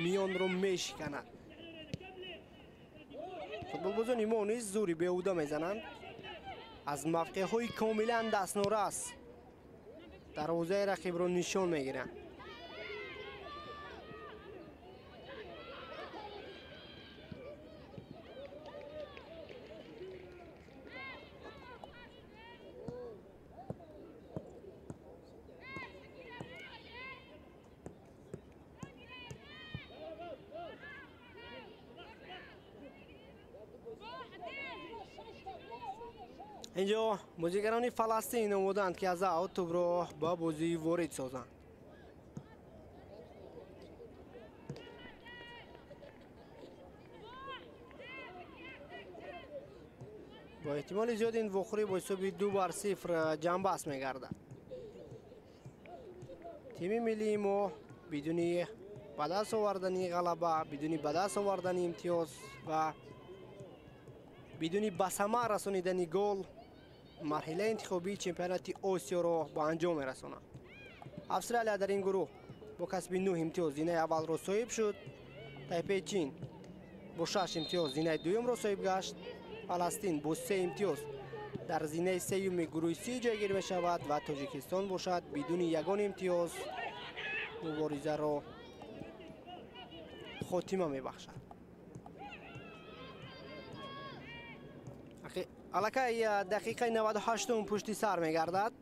миёнро мешиканад. Футболбозони мо низ зури беҳуда мезананд. Аз мавқеъҳои комилан дастнорас дарвозаи рақибро нишон мегиранд. Инҷо бозигарони Фаластин омоданд ки аз аут тӯбро ба бозӣ ворид созанд. Бо эҳтимоли зиёд ин вохӯрӣ бо ҳисоби 2-0 ҷамъбаст мегардад. Тими миллии мо бидуни ба даст овардани ғалаба, бидуни ба даст овардани имтиёз ва бидуни ба самар расонидани гол марҳилаи интихобии чемпионати Осиёро ба анҷом мерасонад. Австралия дар ин гурӯҳ бо касби 9 имтиёз зинаи аввалро соҳиб шуд. Тайпеи Чин бо 6 имтиёз зинаи дуюмро соҳиб гашт. Фаластин бо 3 имтиёз дар зинаи сеюми гурӯҳи Си ҷойгир мешавад ва Тоҷикистон бошад бидуни ягон имтиёз муборизаро хотима мебахшад. Аллакай дақиқаи 98 пушти сар мегардад.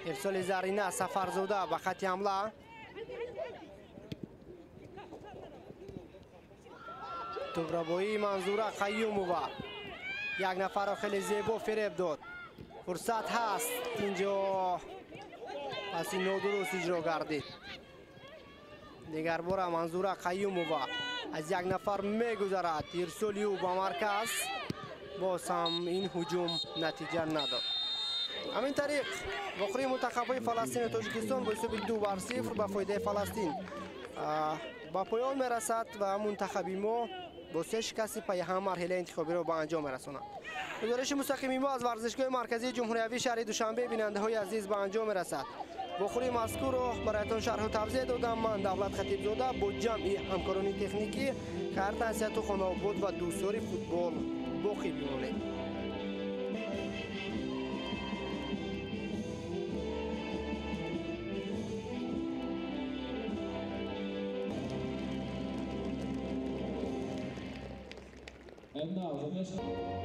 Ирсоли Зарина Сафарзода ба хати ҳамла. Тӯбрабоии Манзура Қаюмова як нафарро хеле зебо фиреб дод. Фурсат ҳаст, инҷо паси нодуруст иҷро гардид. Дигарбора Манзура Қаюмова аз як нафар мегузарад. Ирсоли ӯ ба марказ, боз ҳам ин ҳуҷум натиҷа надод. Ҳамин тариқ вохӯрии мунтахабҳои Фаластину Тоҷикистон бо ҳисоби 2-0 ба фоидаи Фаластин ба поён мерасад ва мунтахаби мо бо 3 шикасти пайҳам марҳилаи интихобиро ба анҷом мерасонад. Гузориши мустақими мо аз варзишгоҳи марказии ҷумҳуриявии шаҳри Душанбе, бинандаҳои азиз, ба анҷом мерасад. Вохӯрии мазкурро бароятон шарҳу тавзеҳ додам ман Давлат Хатибзода бо ҷамъи ҳамкорони техникӣ. Хайр, тансиҳату хонаобод ва дӯстдори футбол боқӣ бимонед. And now the national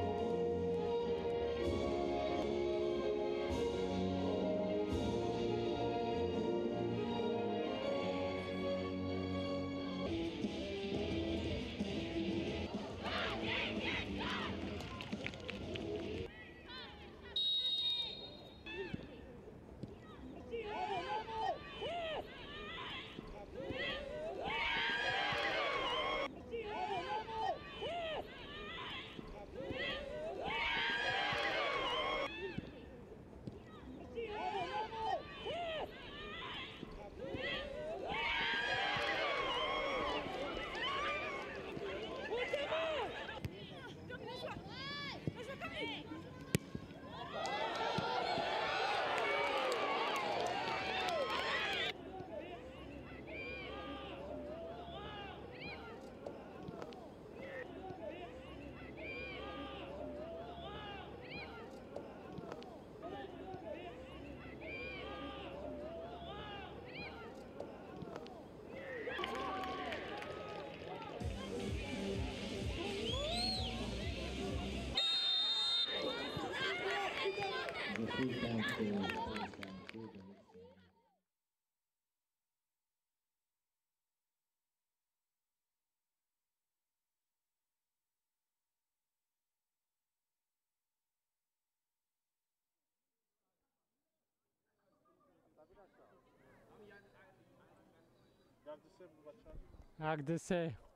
1, 2, 3.